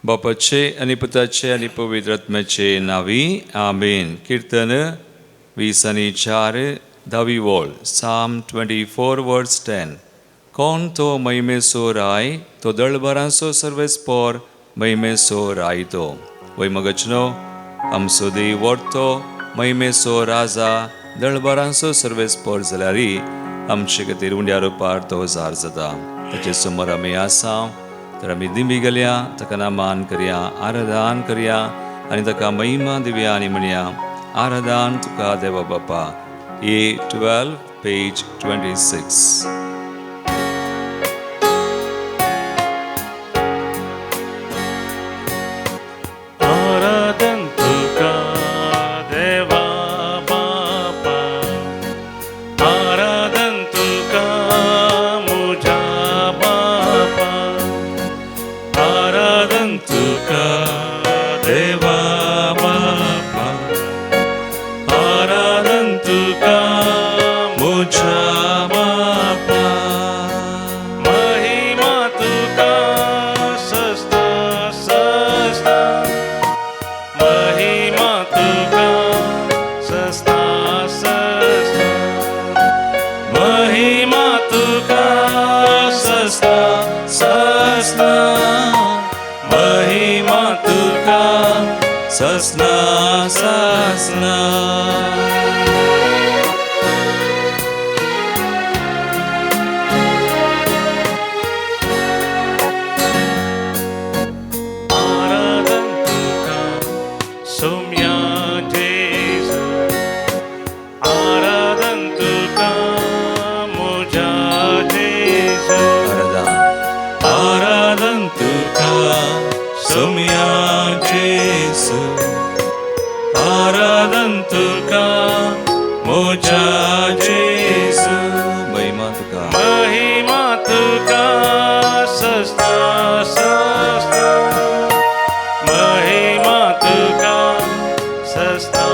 बापाचे आनी पुताचे आनी पवित्र आत्म्याचे नांवी आमेन. किर्तन 20 आनी 4 धावी वळ, Psalm 24 verse 10. कोण तो महिमेचो राय, तो दळभरांचो सर्वेस्पोर महिमेचो राय तो. वय मगचनो आमचो देव वर्तो महिमेचो राजा दळभरांचो सर्वेस्पोर जाल्यार आमचे खातीर उंड्या रुपार तो जार जाता. ताचे समोर आमी आसा तर आमी दिंबी गेल्या ताका मान करया, आराधन करया आनी ताका महिमा दिवया आनी म्हणया आराधन तुका देवा बापा. A 12 page 26. आराधन तुका देवा बापा, आराधन तुका मुझा बापा, आराधन तुका देवा बापा, आराधन तुका मुझा बापा. महिमा तुका सस्ता सस्ता, महिमा तुका सस्ता सस्ता, महिमा तुका सस्ता सस्ता, महिमा तुका ससना ससना. आराधन तुका सोम्या जेजू, आराधन तुका मुझा जेजू, आराधन आराधन तुका सोम्या जेसू, आराधन तुका मुझा जेसू. महिमा तुका महिमा तुका सस्ता सस्ता, महिमा तुका सस्ता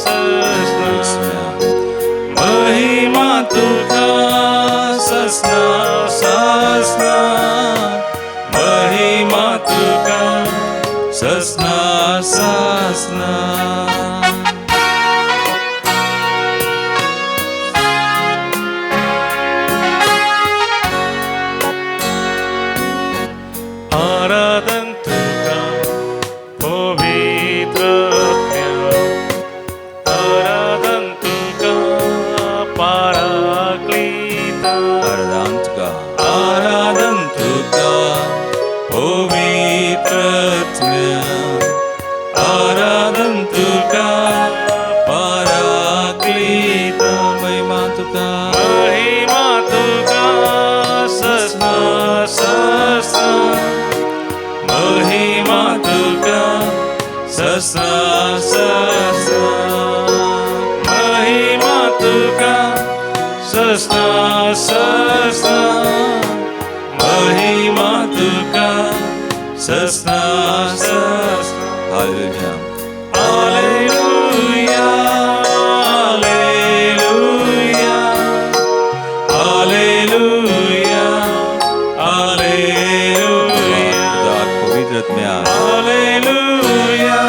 सस्ता, महिमा तुका ससना ससना, महिमा तुका ससना ससना. आराधन तुका पवित्र आत्म्या, आराधन तुका पाराक्लीता, आराधन तुका आराधन तुका पवित्र आत्म्या, आराधन तुका पाराक्लीता. महिमा तुका महिमा तुका सस्ता सस्ता, महिमा तुका ससना ससना, महिमा तुका सस्ता सस्ता, महिमा तुका ससना ससना. Hallelujah hallelujah hallelujah hallelujah hallelujah. पवित्र आत्म्या हालेलुया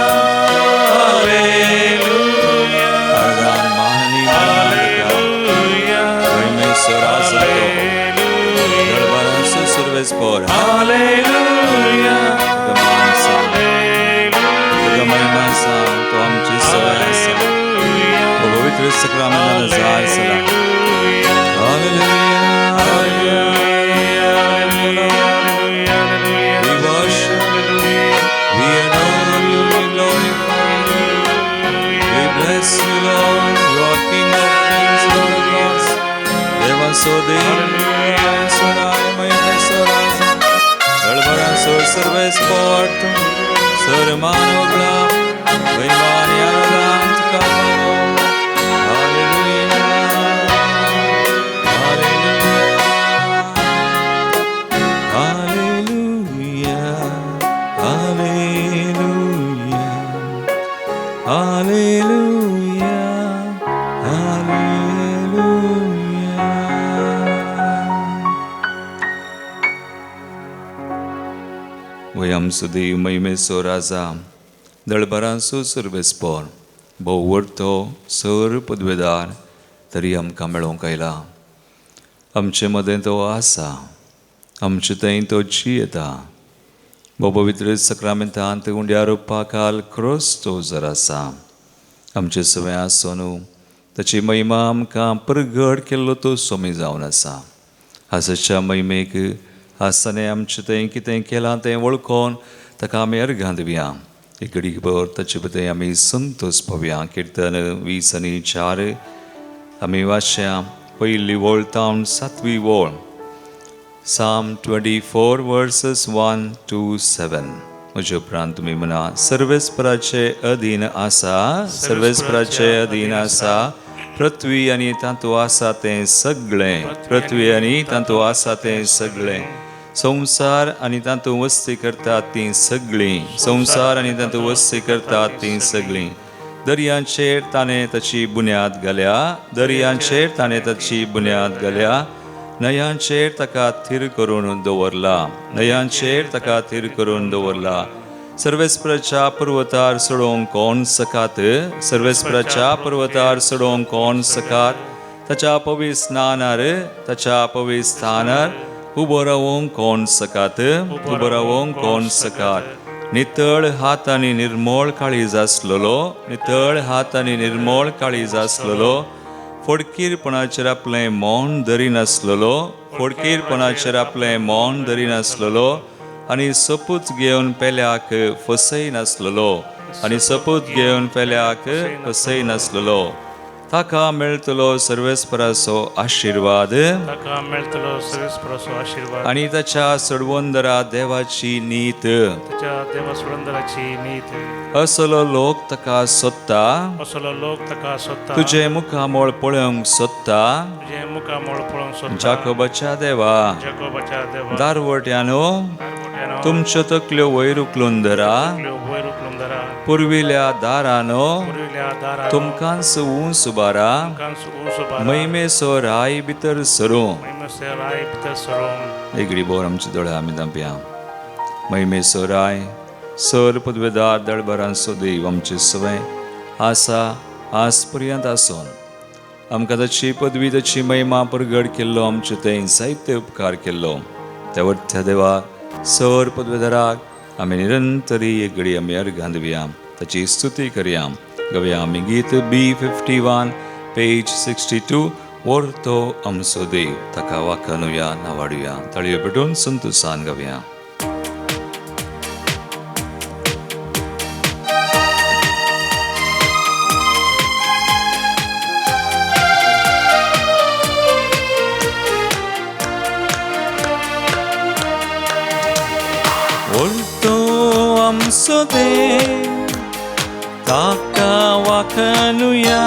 हालेलुया आराधन माननी हालेलुया परमेश्वर आसा तो दरबारांचो सर्वेस्पोर हालेलुया तुका मान सांग, तुका महिमा सांग, तो आमची सवय आसा. पवित्र सक्रामेंतान जार जाला. Hallelujah. We worship, we adore you, we glorify you. We bless you, Lord. You are King of kings, Lord of lords. देवाचो देव, स्वराय महिमेश्वराज, दळभरांचो सर्वेस्पोर तूं, सर्मान वगळा, महिमा आनी आराधन तुका फावो. Hallelujah. Hallelujah. Hallelujah. Hallelujah. Hallelujah. वय आमचो देव महिमेचो राजा दळभरांचो सर्वेस्पोर भोव वर्तो सर पदवेदार तरी आमकां मेळोवंक आयला. आमचे मदें तो आसा, आमचे थंय तो जियेता. भोव पवित्र सक्रामेंतांत उंड्या रुपाखाल क्रोस्तो जर आसा. आमचे सवंय आसो न्हू ताची महिमा आमकां परगट केल्लो तो स्वामी जावन आसा. आसाच्या महिमेक आसताना आमचें थंय कितें केलां तें वळखून ताका आमी अर्घां दिवया. एक घडीक भर ताचे बद्दल आमी संतोष पावया. किर्तन 20:4 आमी वाचया. पयली वळ तावन सातवी वळ. Psalm 24 verses 1 to 7. म्हजे उपरांत तुमी म्हणा, सर्वेस्पराचे अधीन आसा, सर्वेस्पराचे अधीन आसा पृथ्वी आनी तातूंत आसा तें सगळें, पृथ्वी आनी तातूंत आसा तें सगळें, संवसार आनी तातूंत वस्ती करतात तीं सगळीं, संवसार आनी तातूंत वस्ती करतात तीं सगळीं. दर्यांचेर ताणें ताची बुन्याद घाल्या, दर्यांचेर ताणें ताची बुन्याद घाल्या, न्हंयांचेर ताका थीर करून दवरला, न्हंयांचेर ताका थीर करून दवरला. सर्वेस्पराच्या पर्वतार चडोवंक कोण सकात, सर्वेस्पराच्या पर्वतार चडोवंक कोण सकात, ताच्या पवित्र स्नानार, ताच्या पवित्र स्थानार उबो रावोंक कोण सकात, उबो रावोंक कोण सकात. नितळ हात आनी निर्मळ काळीज आसलेलो, नितळ हात आनी निर्मळ काळीज आसलेलो, फोडकीरपणाचेर आपलें मौन धरिनासलेलो, फोडकीरपणाचेर आपलें मौन धरिनासलेलो, आनी सोपूत घेवन पेल्याक फसयनासलेलो, आनी सोपूत घेवन पेल्याक फसयनासलेलो. ताका मेळटलो सर्वेस्पराचो आशिर्वाद, ताका मेळटलो सर्वेस्पराचो आशिर्वाद, आनी ताच्या सडवंदरा देवाची नीत. ताच्या देवा सुरंदराची नीत. असलो लोक ताका सोदता, असलो लोक ताका सोदता, तुजें मुखामळ पळोवंक सोदता. तुजें मुखामळ पळोवंक सोदता. जाकोबाच्या देवा, जाकोबाच्या देवा, दारवट्यानो दारवट्यानो, तुमच्यो तकल्यो वयर उखलून धरा, तकल्यो वयर उखलून धरा, पुर्विल्या दारानो पुर्विल्या दारानो, तुमकांच ऊंच उबारा, तुमकांच ऊंच उबारा, महिमेचो राय भितर सरूं. महिमेचो राय भितर सरूं. एगडी बोर आमचे दोळे आमी धांपया. महिमेचो राय सर पदवेदार दळभरांचो देव आमचे सवंय आसा आज पर्यंत आसून आमकां ताची पदवी ताची महिमा परगट केल्लो, आमचे थंय जायते उपकार केल्लो त्या वरत्या देवाक सर पदवेदाराक आमी निरंतरी एक घडी आमी अर्घां दिवया, ताची स्तुती करया. गवया आमी गीत B51 page 62. वरतो आमचो देव ताका वाखाणुया नावाडुया. ताळयो पेटून संतोसान गावया. वरतो आमचो देव ताका वाखाणुया,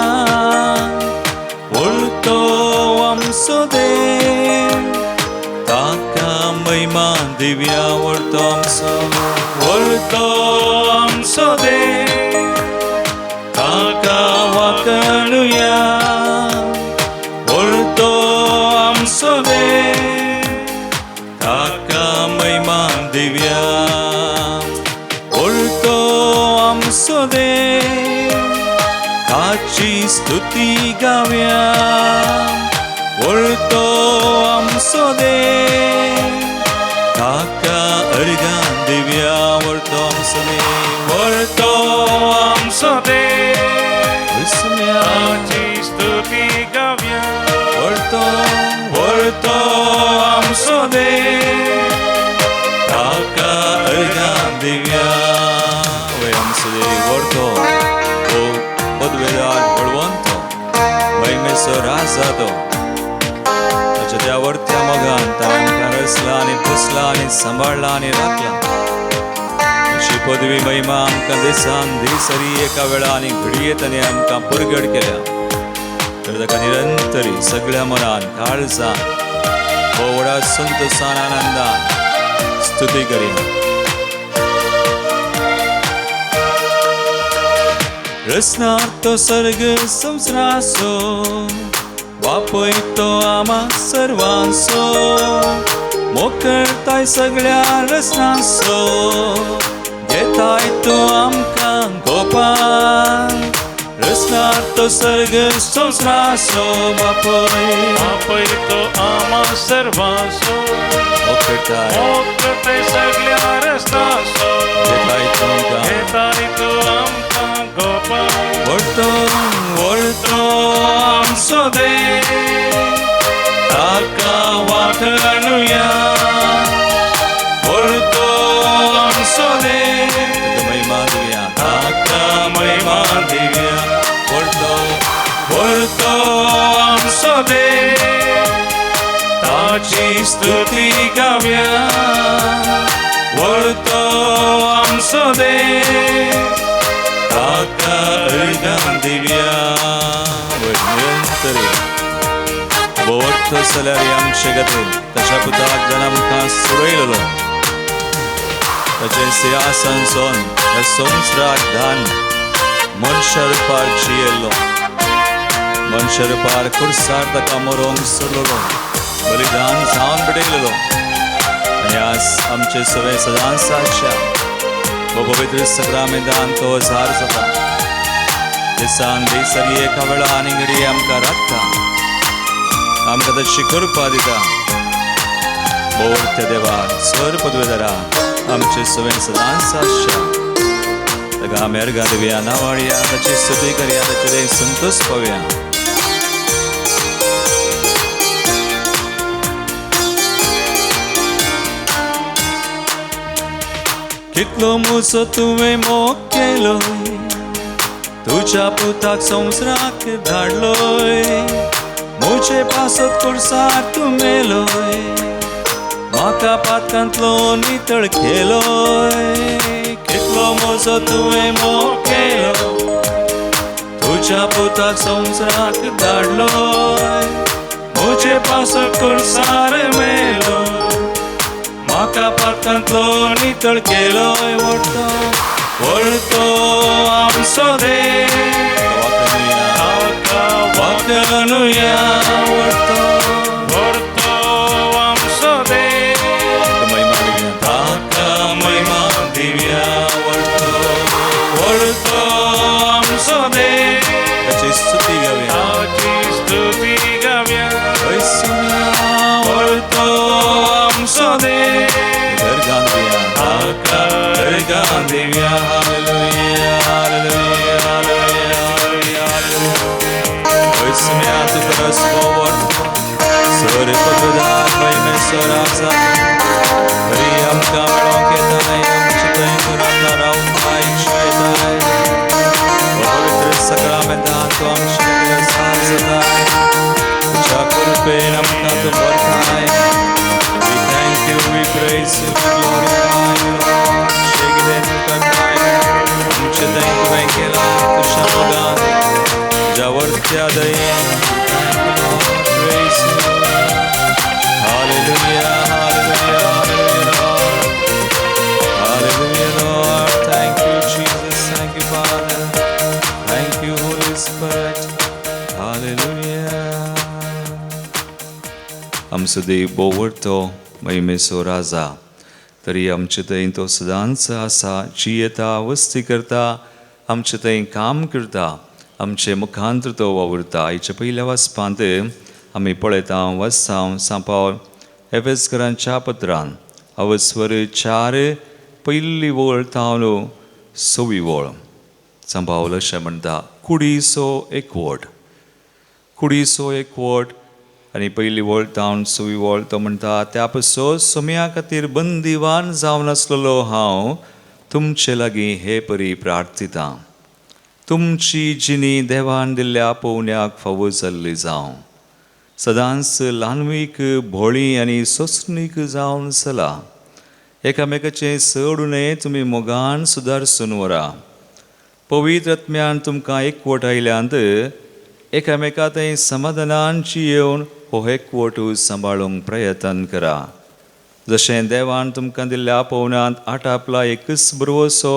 वरतो आमचो देव ताका महिमा दिवया. वरतो आमचो, वरतो आमचो देव ताका वाखाणुया, वरतो आमचो देव ताका महिमा दिवया. वरतो आमचो देव ताची स्तुती गावया, वरतो आमचो देव ताका अर्घां दिवया. वरतो आमचो देव, वरतो आमचो देव ताची स्तुती गावया, वरतो वरतो आमचो देव ताका अर्घां दिवया. वय आमचो देव वरतो ओ पदवेदार बळवंत महिमेचो राजा तो ताच्या त्या वरत्या मोगान ताणें आमकां रचला आनी पोसला आनी सांबाळला आनी राखला. अशी पदवी महिमा आमकां दिसान दीस हरी एका वेळा आनी घडये ताणें आमकां परगट केल्या. तर ताका निरंतरी सगळ्या मनान काळजान हो व्हडा संतोसान आनंदान स्तुती करया. रचणार तो सर्ग संवसाराचो बापय तो आमा सर्वांचो, मोग करताय सगळ्या रसनाचो घेताय तूं आमकां गोपान रसनार तो सर्ग संवसाराचो बापय बापय तो आमा सर्वांचो मोग करताय मोग करताय सगळ्या रसनाचो घेताय तूं आमकां घेताय तूं आमकां गोपान व्हडतो व्हडतो आमचो देव ताका वाखणुया व्हडतो आमचो देव ताका महिमा दिवया ताका महिमा दिवया व्हडतो व्हडतो आमचो देव ताची स्तुती गावया व्हडतो आमचो देव ताका अर्घां दिवया. निरंतर भोवर्थ जाल्यार आमचे खातीर ताच्या पुताक जाण आमकां सुरयलेलो ताचें सिंहासन सोन ह्या संवसाराक दान मनशा रुपार जियेल्लो मनशा रुपार खुर्सार ताका मरोंक सोडलेलो बलिदान जावन भेटयलेलो आनी आज आमचे सगळे सदांच आशा हो पवित्र सक्रामेंतान तो जार जाता. दिसान दीस सरी एका वेळा आनी घडये आमकां राखता आमकां तशी कृपा दिता. भोवर्त्या देवा सर पदवेदारा आमचे सगळे सदांच आशा ताका आमी अर्घां दिवया नावाडया ताची स्तुती करया ताचेर संतोष पावया. कितलो मुसो तुवें मोग केलोय तुज्या पुताक संवसाराक धाडलोय म्हजे पासत खुर्सार तूं मेलोय म्हाका पातकांतलो नितळ केलोय. कितलो म्हजो तुवें मोग केलो तुज्या पुताक संवसाराक धाडलोय म्हजे पासत खुर्सार मेलो म्हाका पातकांतलो नितळ केलोय. व्हडतो व्हडतो आमचो देव ताका वाखणुया व्हडतो व्हडतो आमचो देव महिमा दिवया ताका महिमा दिवया. व्हडतो व्हडतो आमचो देव ताची स्तुती गावया ताची स्तुती गावया व्हडतो आमचो देव अर्घां दिवया ताका अर्घां दिवया. Hallelujah hallelujah hallelujah hallelujah. वैस्म्या तुका रस्तो व्हडतो सर पदवेदार महिमेचो राजा तरी आमकां मेळोंक येताय आमचे थंय घरांतलो रावताय जियेताय पवित्र सक्रामेंतान तूं आमचे खातीर आसा जाताय तुज्या कृपेन आमकां तूं भरताय. We thank you, we praise you, we glorify you, Lord. जे कितें तूं करताय आमचे थंय तुवें केलां तुज्या मोगान तुज्या वर्त्या दयेन. Thank you, Lord. Praise you. Hallelujah, hallelujah, hallelujah, Lord. Hallelujah, Lord. Thank you, Jesus. Thank you, Father. Thank you, Holy Spirit. Hallelujah. आमचो देव भोंवरतो महिमेचो राजा तरी आमचे थंय तो सदांच आसा जियेता वस्ती करता आमचे थंय काम करता आमचे मुखांतर तो वावुरता. आयच्या पयल्या वाचपांत आमी पळयता वाचता सांपाव एफेसकरांच्या पत्रान अवस्वर 4 पयली वळ तावन सवी वळ सांपावल अशें म्हणटा कुडीचो एकवट कुडीचो एकवट आनी पयली वळ तावन सवी वळ तो म्हणटा त्या पसो सोम्या खातीर बंदिवान जावन आसलेलो हांव तुमचे लागीं हे परी प्रार्थितां तुमची जिणी देवान दिल्ल्या पोवण्याक फावो जाल्ली जावं सदांच ल्हानवीक भोळी आनी सोंसणीक जावन चला एकामेकाचें चड उणें तुमी मोगान सुदारसून व्हरा पवित्र आत्म्यान तुमकां एकवट आयल्यांत एकामेका थंय समाधानान येवन हो एकवट सांबाळूंक प्रयत्न करा जशें देवान तुमकां दिल्ल्या पोवनांत आटापला एकच भरवसो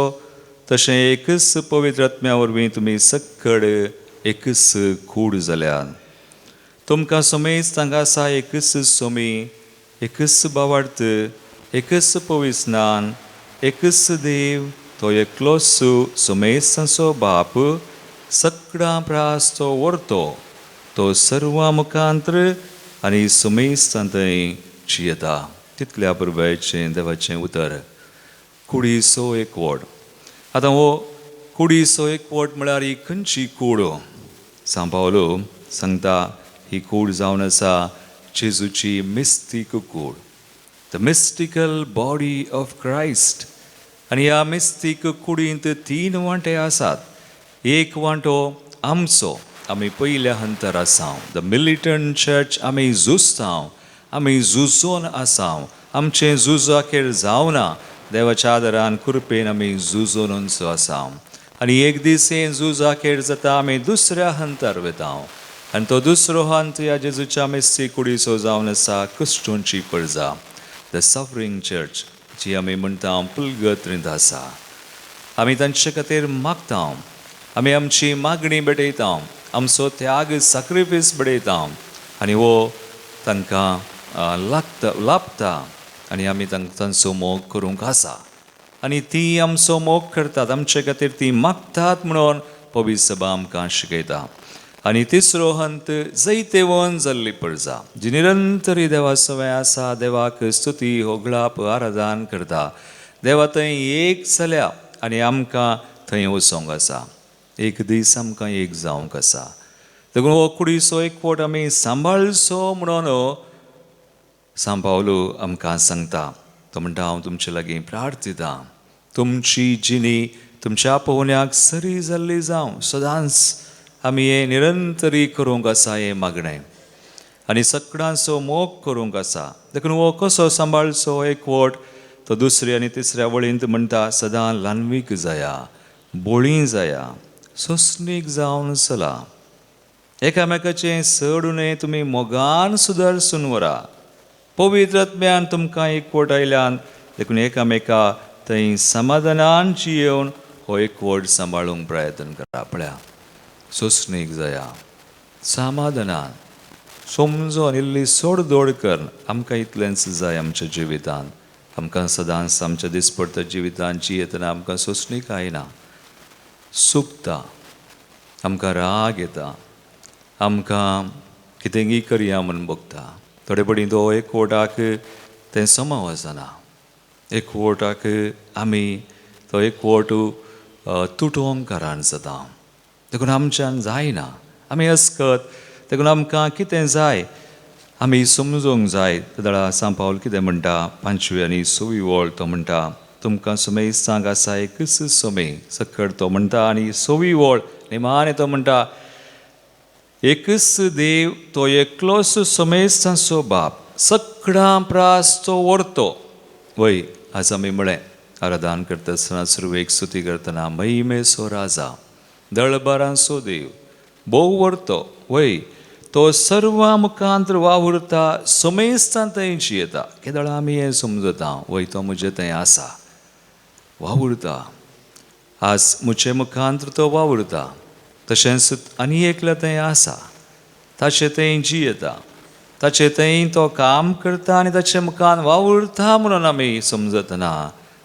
तशें एकच पवित्र आत्म्या वरवीं तुमी सक्कड एकच कूड जाल्यात. तुमकां समेज तांकां आसा एकच सोमी एकच भावार्थ, एकच पविस्नान, एकच देव, तो एकलोच सुमेसांचो बाप, सगळ्यां प्रास तो व्हरतो, तो सर्वां मुखांत्र आनी सुमेस्तां थंय जियेता. तितल्या पुरबायेचें देवाचें उतर. कुडीचो एकवट. आतां हो कुडीचो एकवट म्हळ्यार ही खंयची कूड? सांव पावलो सांगता ही कूड जावन आसा जेजूची मिस्तीक कूड, the mystical body of Christ. आनी ह्या मिस्तीक कुडींत तीन वांटे आसात. एक वांटो आमचो, आमी पयल्या हंतर आसाव, the militant church. आमी झुजताव, आमी झुजोन आसाव. आमचें झूज अखेर जावना, देवाच्या आदारान कृपेन आमी झुजोनचो आसाव. आनी एक दीस हें झूज अखेर जाता, आमी दुसऱ्या हंतार वेता आनी तो दुसरो हंत ह्या जेजूच्या मिस्ती कुडीचो जावन आसा क्रिस्टूंची परजा, the suffering church, जी आमी म्हणटा पुलगत्रींत आसा. आमी तांचे खातीर मागता, आमी आमची मागणी भेटयता, आमचो त्याग साक्रिफीस भेटयता आनी हो तांकां लागता, लाभता आनी आमी तांकां तांचो मोग करूंक आसा आनी ती आमचो मोग करतात, आमचे खातीर ती मागतात म्हणून पवित्र सभा आमकां शिकयता. आनी तिसरो हंत जैतेवन जाल्ली परजा, जी निरंतरी देवा सवय आसा, देवाक स्तुती होगळाप आराधन करता. देवा थंय एक जाल्या आनी आमकां थंय वचोंक आसा, एक दीस आमकां एक जावंक आसा. देखून हो कुडीचो एकवट आमी सांबाळचो म्हणून सांव पावलो आमकां सांगता. तो म्हणटा हांव तुमचे लागीं प्रार्थितां, तुमची जिणी तुमच्या पोवण्याक सरी जाल्ली जावं. सदांच आमी हें निरंतरी करूंक आसा हें मागणें आनी सगळ्यांचो मोग करूंक आसा. देखून हो कसो सांबाळचो एकवट? तो दुसऱ्या आनी तिसऱ्या वळींत म्हणटा सदां ल्हानवीक जाया, बोळी जाया, सोंसणीक जावन चला, एकामेकाचें चड उणें तुमी मोगान सुदारसून व्हरा. पवित्र आत्म्यान तुमकां एकवट आयल्यान, देखून एकामेका थंय समाधानान जियेवन हो एकवट सांबाळूंक प्रयत्न करा. पळया, सोंसणीक जाया, समाधानान समजोन इल्ली सोडदोड कर. आमकां इतलेंच जाय आमच्या जिवितान. आमकां सदांच आमच्या दिसपडत्या जिवितान जियेतना आमकां सोंसणीक आयना, चुकता, आमकां राग येता, आमकां कितेंगी करया म्हूण भोगता. थोडे पडी तो एकवटाक तें समा वचना, एकवटाक आमी तो एकवट तुटोवंक कारण जाता. देखून आमच्यान जायना, आमी अस्कत. देखून आमकां कितें जाय आमी समजूंक जाय. तेदळा सांव पावल कितें म्हणटा? पांचवी आनी सवी वळ तो म्हणटा तुमकां सुमेस्तांक आसा एकच सोमे सकड तो म्हणटा. आनी सवी वळ निमाणें तो म्हणटा एकच देव, तो एकलोच समेस्तांचो बाप, सगळ्यां प्रास तो व्हरतो. वय, आज आमी म्हळें आराधन करता आसतना, सुरवेक स्तुती करतना, महिमेचो राजा, दळबारांचो देव, भोव व्हरतो, वय तो सर्वां मुखांत वावुरता, समेस्तां थंय जियेता. केदळा आमी हें समजता, वय तो म्हजे थंय आसा, वावुरता, आज म्हजे मुखांत तो वावुरता, तशेंच आनी एकल्या थंय आसा, ताचे थंय जियेता, ताचे थंय तो काम करता आनी ताचे मुखान वावुरता म्हणून आमी समजतना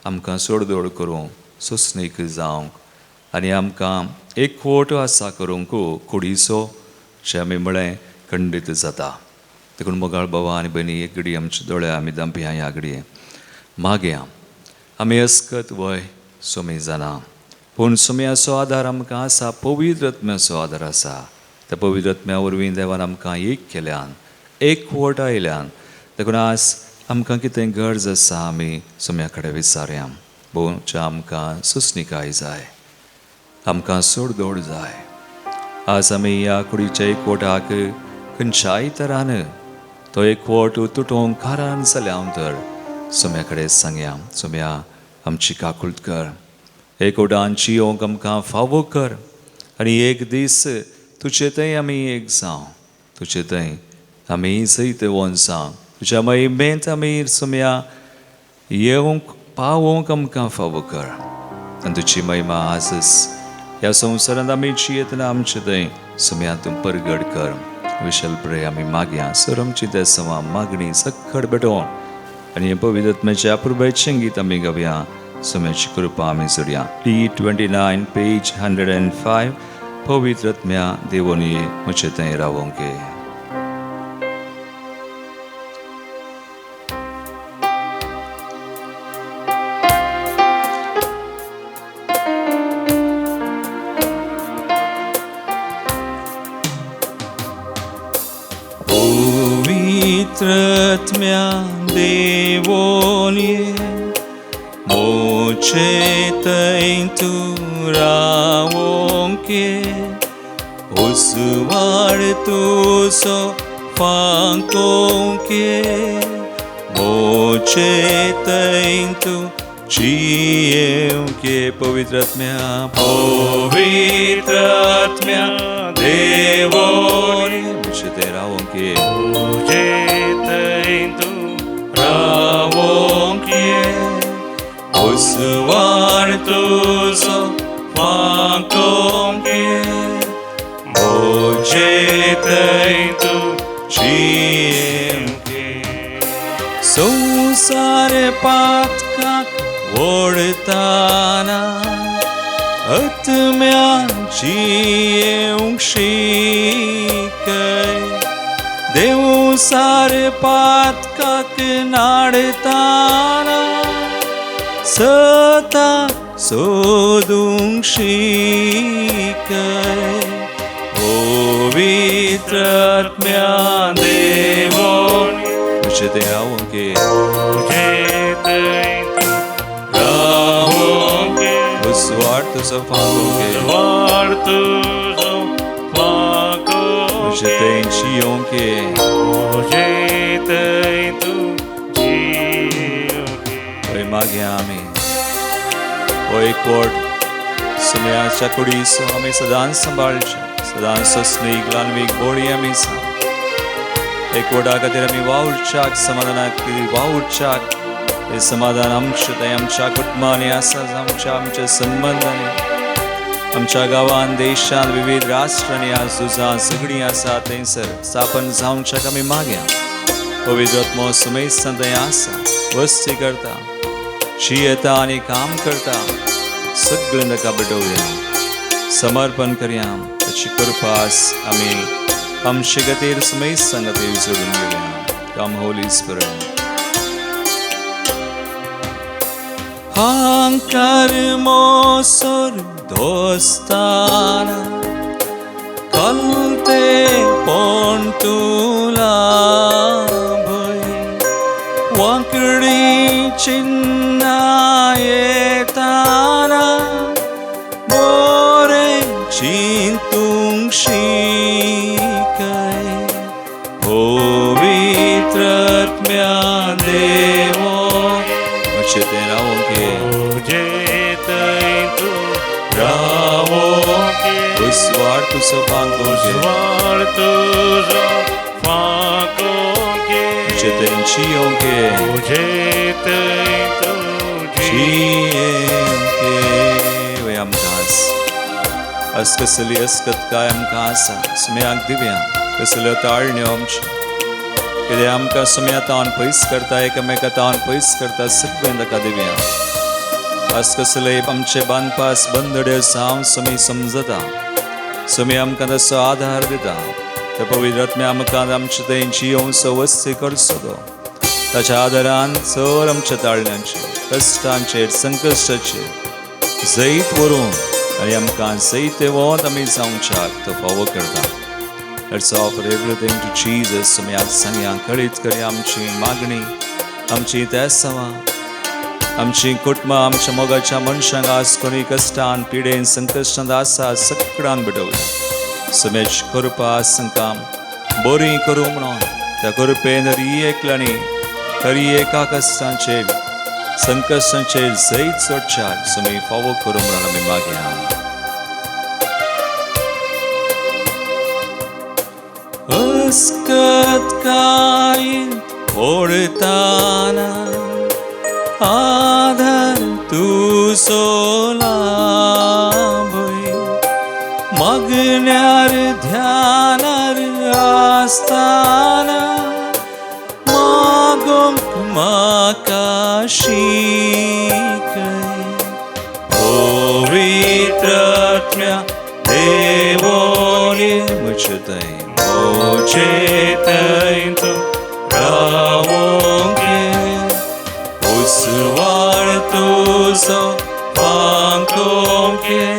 आमकां सोडदोड करूंक, सोंसणीक जावंक आनी आमकां एकवट आसा करूंक कुडीचो जें आमी म्हळें खंडीत जाता. देखून मोगाळ बाबा आनी भयणी, एक घडी आमचे दोळे आमी धांपया. ह्या घडये मागया. आमी अस्कत वय सोमी जाणा, पूण सोम्याचो आदार आमकां आसा, पवित्र आत्म्याचो आदार आसा. त्या पवित्र आत्म्या वरवीं देवान आमकां एक केल्यान, एकवट आयल्यान. देखून आज आमकां कितें गरज आसा आमी सोम्या कडेन विचारया. भोवच्या आमकां सोंसणीकाय जाय, आमकां सोडदोड जाय. आज आमी ह्या कुडीच्या एकवटाक खंयच्याय तरान तो एकवट तुटोवंक कारण जाल्या तर सोम्या कडेन सांगया, सोम्या आमची काकूळट कर, एकवटान जियोंक आमकां फावो कर आनी एक दीस तुजे थंय आमी एक जावं, तुजे थंय आमी जैतवंत जावं, तुज्या महिमेंत आमी सोम्या येवंक पावोवंक आमकां फावो कर. आनी तुजी महिमा आजच ह्या संवसारांत आमी जियेतना आमचे थंय सोम्या तूं परगट कर. We shall pray. आमी मागया सर आमची देसवा मागणी सक्कड भेटोवन आनी हे पवित्र आत्म्याच्या अपुरबायचें गीत आमी गावया. सोम्याची कृपा आमी जोडया. D 29 page 105. पवित्र आत्म्या देवोनी म्हजे थंय रावोंक. पवित्र देवोनी मोचे थंय तूं रावोंके, उजवाड तुजो फांकोंके, मोचे थंय तूं जियेवंके. पवित्र आत्म्या, पवित्र आत्म्या देवोनी मोचे थंय रावोंके, उजवाड तुजो फांकोंके, म्हजे थंय तूं जियेवंके. संवसार पातकाक ओडताना आत्म्या जियेवंक शिकय, देवसार पातकाक नाडताना सता सोदूंक शिकय. पवित्र आत्म्या देवोनी म्हजे थंय रावोंके, रावोंके, उजवाड तुजो फांकोंके, म्हजे थंय जियोंके. मागया आमी हो एकवट सुम्याच्या कुडीसो आमी सदांच सांबाळचे, सदांच स्नेक ल्हानवीक बोळी आमी एकवटा खातीर आमी वावुरच्याक, समाधाना खातीर वावुरच्याक. हें समाधान आमचें थंय आमच्या कुटुंबांनी आसा, आमच्या आमच्या संबंदांनी, आमच्या गांवांत, देशांत, विविध राष्ट्रांनी आज झुजां झगडीं आसा थंयसर स्थापन जावच्याक आमी मागया. पवित्र आत्मो सुमेस्तान थंय आसा, वस्ती करता, जियेता आनी काम करता. सगळें ताका भेटोवया, समर्पण करया. ताची कृपा आमी आमचे खातीर सुमेस्तान खातीर जोडून घेवया. Come Holy Spirit. हांकार मोसोर दोस्ताना कलते पण तुला भय, वांकडी चिन्ना येताना बोरे चिंतूंक शिकय. पवित्र आत्म्या देवो म्हजे थंय रावोंके, रावोंके, उजवाड तुजो फांकोंके, म्हजे थंय जियोंके, जियेवंके. वय आमकां आज कसली अस्कतकाय आमकां आसा सुम्याक दिवया, कसल्यो ताळण्यो आमच्यो कितें आमकां सुम्या तावन पयस करता, एकामेका तावन पयस करता, सगळें ताका दिवया. आज कसले आमचे बांदपास बंदड्यो जावं सुमी समजता, सुमी आमकां तसो आधार दिता. त्या पवित्र आत्म्या आमकां आमचे थंय जियोवचो, वस्ती करचो तो ताच्या आदारान चड आमच्या ताळण्यांचेर, कश्टांचेर, संकश्टाचेर जैत व्हरून आनी आमकां जैत वत आमी जावच्याक तो फावो करता. Let's offer everything to Jesus. आमी आज सांगया, कळीत करया आमची मागणी, आमची तेसावां, आमची कुटुंबां, आमच्या मोगाच्या मनशांक आज कोणी कश्टान, पिडेन, संकश्टांत आसा सगळ्यांक भेटोवया. सुमेश कृपा तांकां बरी करूं म्हणून त्या कृपेन हरी एकल्यानी हरी एका कश्टांचेर, संकश्टांचेर जैत जोडच्याक सुमी फावो करूं म्हणून आमी मागया. अस्कत कायंत ओडताना आधार तुजो लाभय, मागण्यार ध्यानार आसतना मागूंक म्हाका शिकय. पवित्र आत्म्या देवोनी म्हजे थंय, म्हजे थंय तूं रावोंक ये. उजवाड तुजो फांकोंक ये,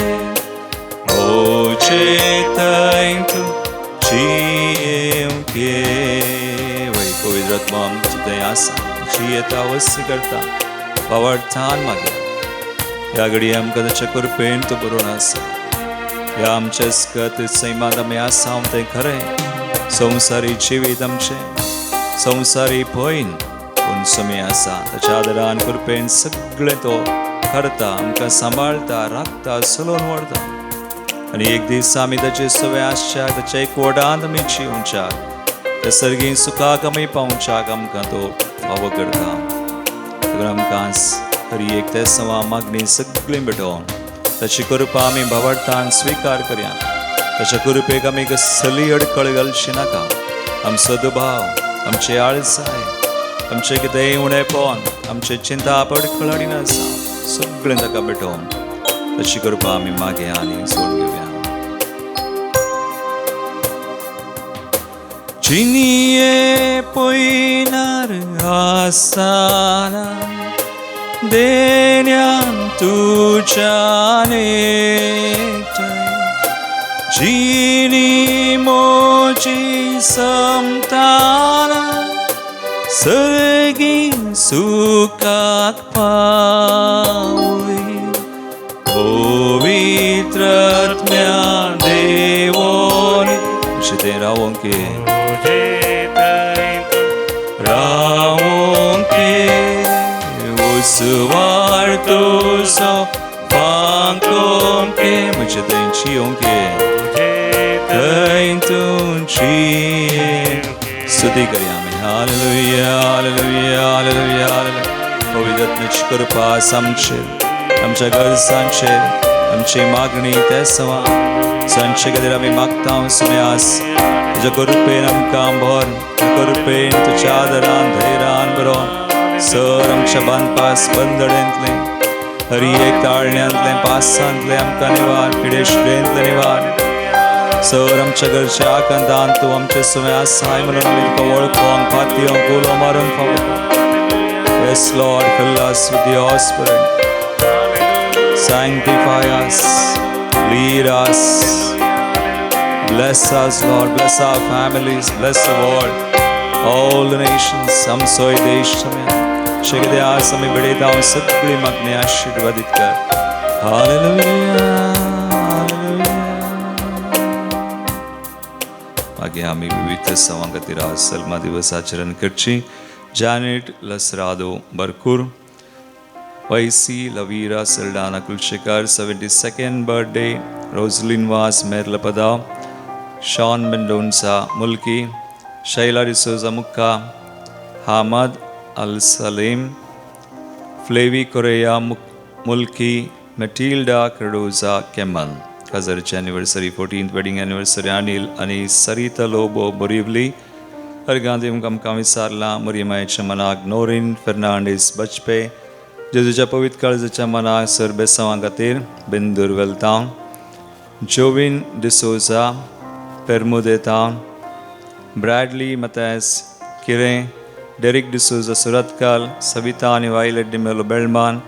म्हजे थंय तूं जियेवंक ये. वय, पवित्र आत्मा आमचे थंय आसा, जियेता, वस्य करता. भावार्थान मागया, ह्या घडये आमकां ताच्या कृपेन तूं बरोवन आसा. ह्या आमच्या स्कत सैमांत आमी आसा तें खरें. संवसारी जिवीत आमचें संवसारी पयन, पूण समी आसा ताच्या आदारान, कृपेन सगळें तो करता, आमकां सांबाळटा, राखता, चलोवन व्हरता. आनी एक दीस आमी ताचे सवे आसच्याक, ताच्या एकवटांत आमी जिवच्याक, त्या सर्गी सुखाक आमी पावच्याक आमकां तो फावो करता. देखून आमकां हरी एक ते सवा मागणी सगळीं भेटोवन ताची कृपा आमी भावार्थान स्विकार करया. ताच्या कृपेक आमी कसली अडखळ घालची नाका. आमचो दुबाव, आमचे आळसाय, आमचें कितेंय उणेपण, आमचें चिंता अडखळ हाडिना आसा, सगळें ताका भेटोवन ताची कृपा आमी मागया आनी सोड घेवया. जिनिये पयनार आसतना देण्यान तुज्यान एकठांय, जिणी म्हजी समताना सर्गी सुखाक पावय. पवित्र आत्म्या देवोनी अशें तें रावोंक ये, रावोंक ये. उजवाड तुजो फांकोंक ये, म्हजें थंय जियोंक ये, थंय तूं जिये. स्तुती करया आमी. Hallelujah, hallelujah, hallelujah, hallelujah. पवित्र आत्म्याची कृपा आसा आमचेर, आमच्या गरजांचेर, आमची मागणी ते सवा सांचे खातीर आमी मागता. सुम्यास तुज्या कृपेन आमकां भर, तुज्या कृपेन, तुज्या आदरान, धैर्यान बरोवन सर आमच्या बांदपास बंदडेंतलें, हरी एक ताळण्यांतलें, पासांतलें आमकां निवार, पिडेशेंतलें निवार. सर आमच्या घरच्या आकांतान तूं आमच्या सुम्यास साय म्हणून आमी तुका वळखोंक, पातयोंक, उलो मारून फावो. Yes, Lord, fill us with your Spirit. Sanctify us, lead us, bless us, Lord, bless our families, bless the world, all the nations. आमचोय देश सम्या शेगदे आज आमी भेटयता, सगळी मागणी आशीर्वादीत कर. Hallelujah, hallelujah. मागीर आमी विविध सवां खातीर आज सलमा दिवस आचरण करची. Janet Lasrado Barkur, Vaisi Lavira Saldana Kulshekar, 72nd birthday, Roslin Vaz Merlapada, Sean Mendonça Mulki, Shaila D'Souza Mukka, Hamad Al Salim, Flavi Correa Mulki, Matilda Cardoza Kemal. काजाराची anniversary, 14th wedding anniversary Anil आनी सरिता लोबो, बोरिवली. हरगांधी आमकां विचारलां. मरियमायच्या मनाक नोरीन फेर्नांडीस, बचपे. जेजूच्या पवित्र काळजाच्या मनाक सर बेसांवां खातीर बेंदूर वेलतांव, जोवीन डिसोजा, पेरमुदेतांव, ब्रॅडली मतायस, किरें, डेरिक डिसोजा, सुरतकाल, सविता आनी Violet D'Mello, Belman.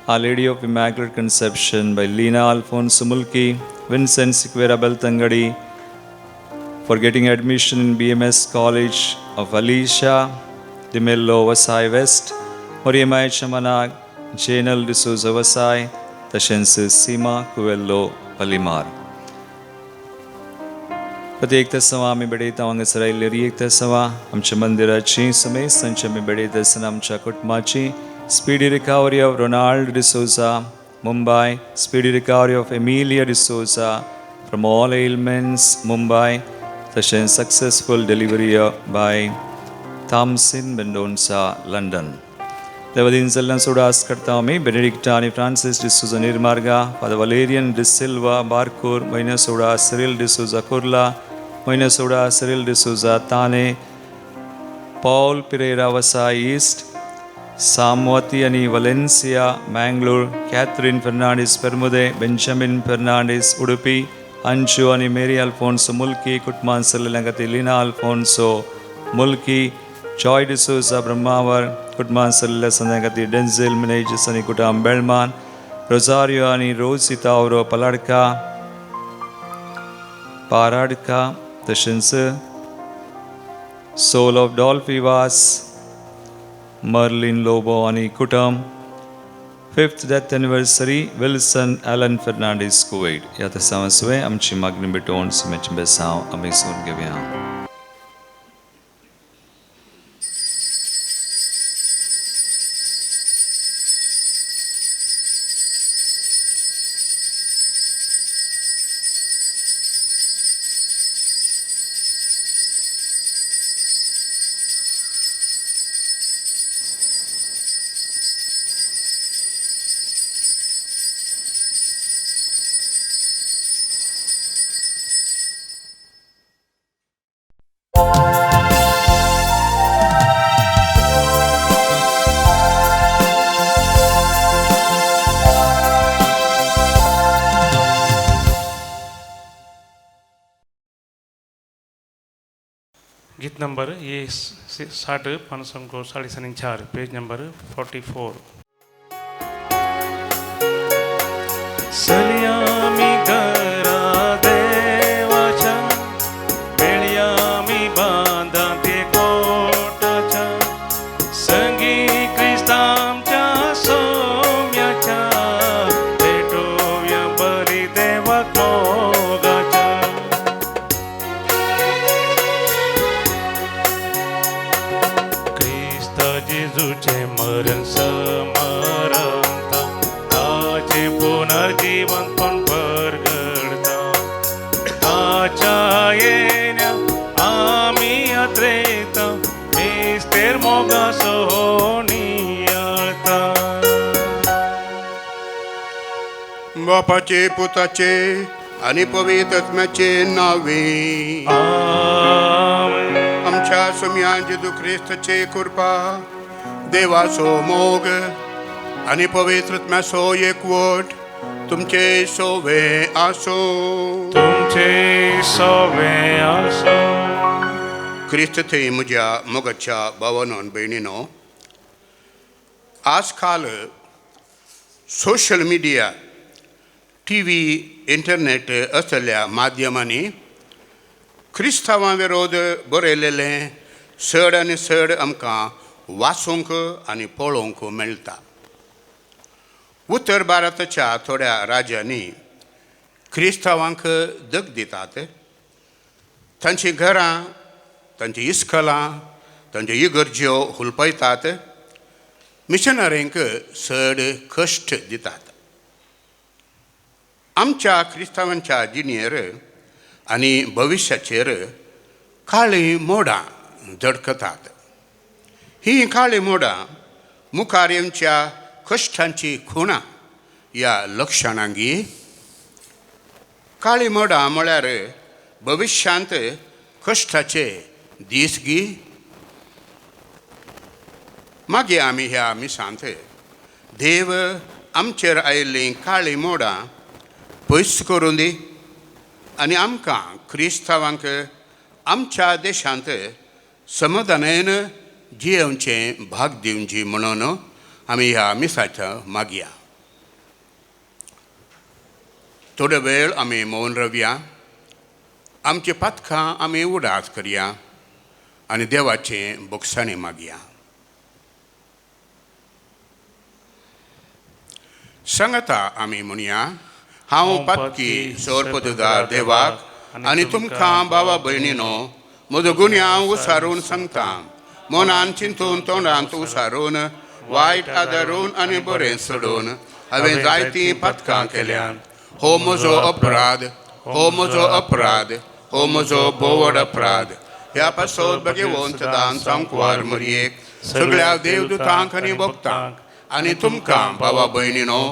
Our Lady of Immaculate Conception by Lena Alfonso Mulki, Vincent Siqueira Beltangadi, for getting admission in BMS College of Alicia Dimello, Vasai West, Moriamai Chamanag, Janel D'Souza, Vasai, तशेंच सीमा कुवेल्लो, पलिमार. प्रत्येक तसवा आमी भेटयता हांगासर आयिल्ली एक तसवा आमच्या मंदिराची समेस्तांची आमी भेटयता आसतना आमच्या कुटुंबाची. Speedy recovery of Ronald D'Souza, Mumbai. Speedy recovery of Emilia D'Souza from all ailments, Mumbai. तशेंच successful delivery by Thompson Mendonca, London. देवदीन चल्ल्यान उडास करता आमी बेनेडिक्टा आनी फ्रांसीस डिसोजा, निर्मार्गा, फादर वलेरियन डिसिल्वा, बारकूर, म्हयन्या सोडा, Cyril D'Souza, Kurla. Moina Cyril D'Souza Thane, Paul Pereira Vasai east, Samvati आनी Valencia Mangalore, Catherine Fernandes Permude, Benjamin Fernandes Udupi, Anshu आनी Mary Alphonso मुल्की कुटुंबान सरलेल्या खातीर लिना अल्फोन्सो मुल्की, जॉय डिसोजा ब्रह्मावर कुटुंबान सरलेल्या संद्या खातीर डेन्झेल मिनेजस आनी कुटुंब बेळमान, रोजारियो आनी रोजी तावरो पलाडका पाराडका, तशेंच soul of Dolphy Vaz, Merlin Lobo आनी कुटुंब, fifth death anniversary Wilson Alan Fernandes Kuwait. ह्या तसां आमची मागणी भेटोवन सुमेचें बेसांव आमी सोडून घेवया. गीत नंबर ये 60 504, पेज नंबर 44। सलियामी घरा देवाच्या, मेळयामी बांदा ते कोटाच्या, संगी क्रिस्तांच्या सोम्याच्या, भेटोया बरी देवाक मोगाच्या। जेजूचे मरण समरंता, ताचे पुनर्जीवन पण परगडता, ताच्या येण्या आमी अत्रेता, मिस्तेर मोगा सोनियाळता। बापाचे पुताचे आनी पवित्र आत्म्याचे नावे आमेन। आमच्या सुम्या जेजू क्रिस्ताचे कृपा, देवाचो मोग आनी पवित्र आत्म्याचो एकवट तुमचे सोवे आसो, तुमचे सोवे आसो। क्रिस्त थंय म्हज्या मोगाच्या भावानो भयणीनो, आजकाल social media, T V, internet असल्या माध्यमांनी क्रिस्तांवां विरोध बरयलेलें चड आनी चड आमकां वाचूंक आनी पळोवंक मेळटा. उत्तर भारताच्या थोड्या राज्यांनी क्रिस्तांवांक दग दितात. तांचीं घरां, तांचीं इस्कलां, तांच्यो इगर्ज्यो हुलपयतात. मिशनरींक चड कश्ट दितात. आमच्या क्रिस्तांवांच्या जिणेर आनी भविश्याचेर काळीं मोडां झडकतात. हीं काळीं मोडां मुखार येवच्या कश्टांची खुणां ह्या लक्षणांगी. काळीं मोडां म्हळ्यार भविश्यांत कश्टाचे दीस गी. मागीर आमी ह्या मिसांत देव आमचेर आयिल्लीं काळीं मोडां पयस करून दी आनी आमकां क्रिस्तांवांक आमच्या देशांत समाधानान जियेवचें भाग दिवची म्हणून आमी ह्या मिसाच्या मागया. थोडो वेळ आमी मौन रावया, आमची पातकां आमी उडास करया आनी देवाचें बोगसाणें मागया. सांगता आमी म्हणया, हांव पातकी सोरपतदार देवाक आनी तुमकां बाबा भयणीनो म्हजो गुन्यांव उसारून सांगता. मनान चिंतून तोंडांत उसारून वायट आदारून आनी बरें सोडून हांवें जायतीं पातकां केल्यात. हो म्हजो अपराध, हो म्हजो अपराध, हो म्हजो बोवड अपराध. ह्या पासत भगवंत दान सांकवार मरयेक सगळ्या देवदूतांक आनी भक्तांक आनी तुमकां बाबा भयणीनो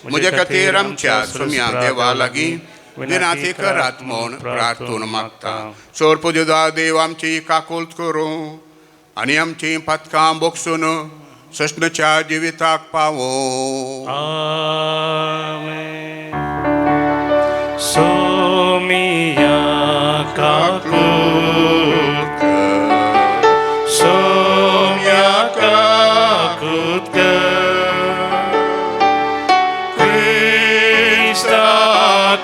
म्हज्या खातीर आमच्या सुम्या देवा लागीं विनाती करात म्हूण प्रार्थून मागता. सोरपुदा देव आमची काकुळट करूं आनी आमची पातकां बोगसून सस्नच्या जिविताक पावो. आमेन. सोमिया काकूत कर, सोम्या काकूत कर, क्रिस्ता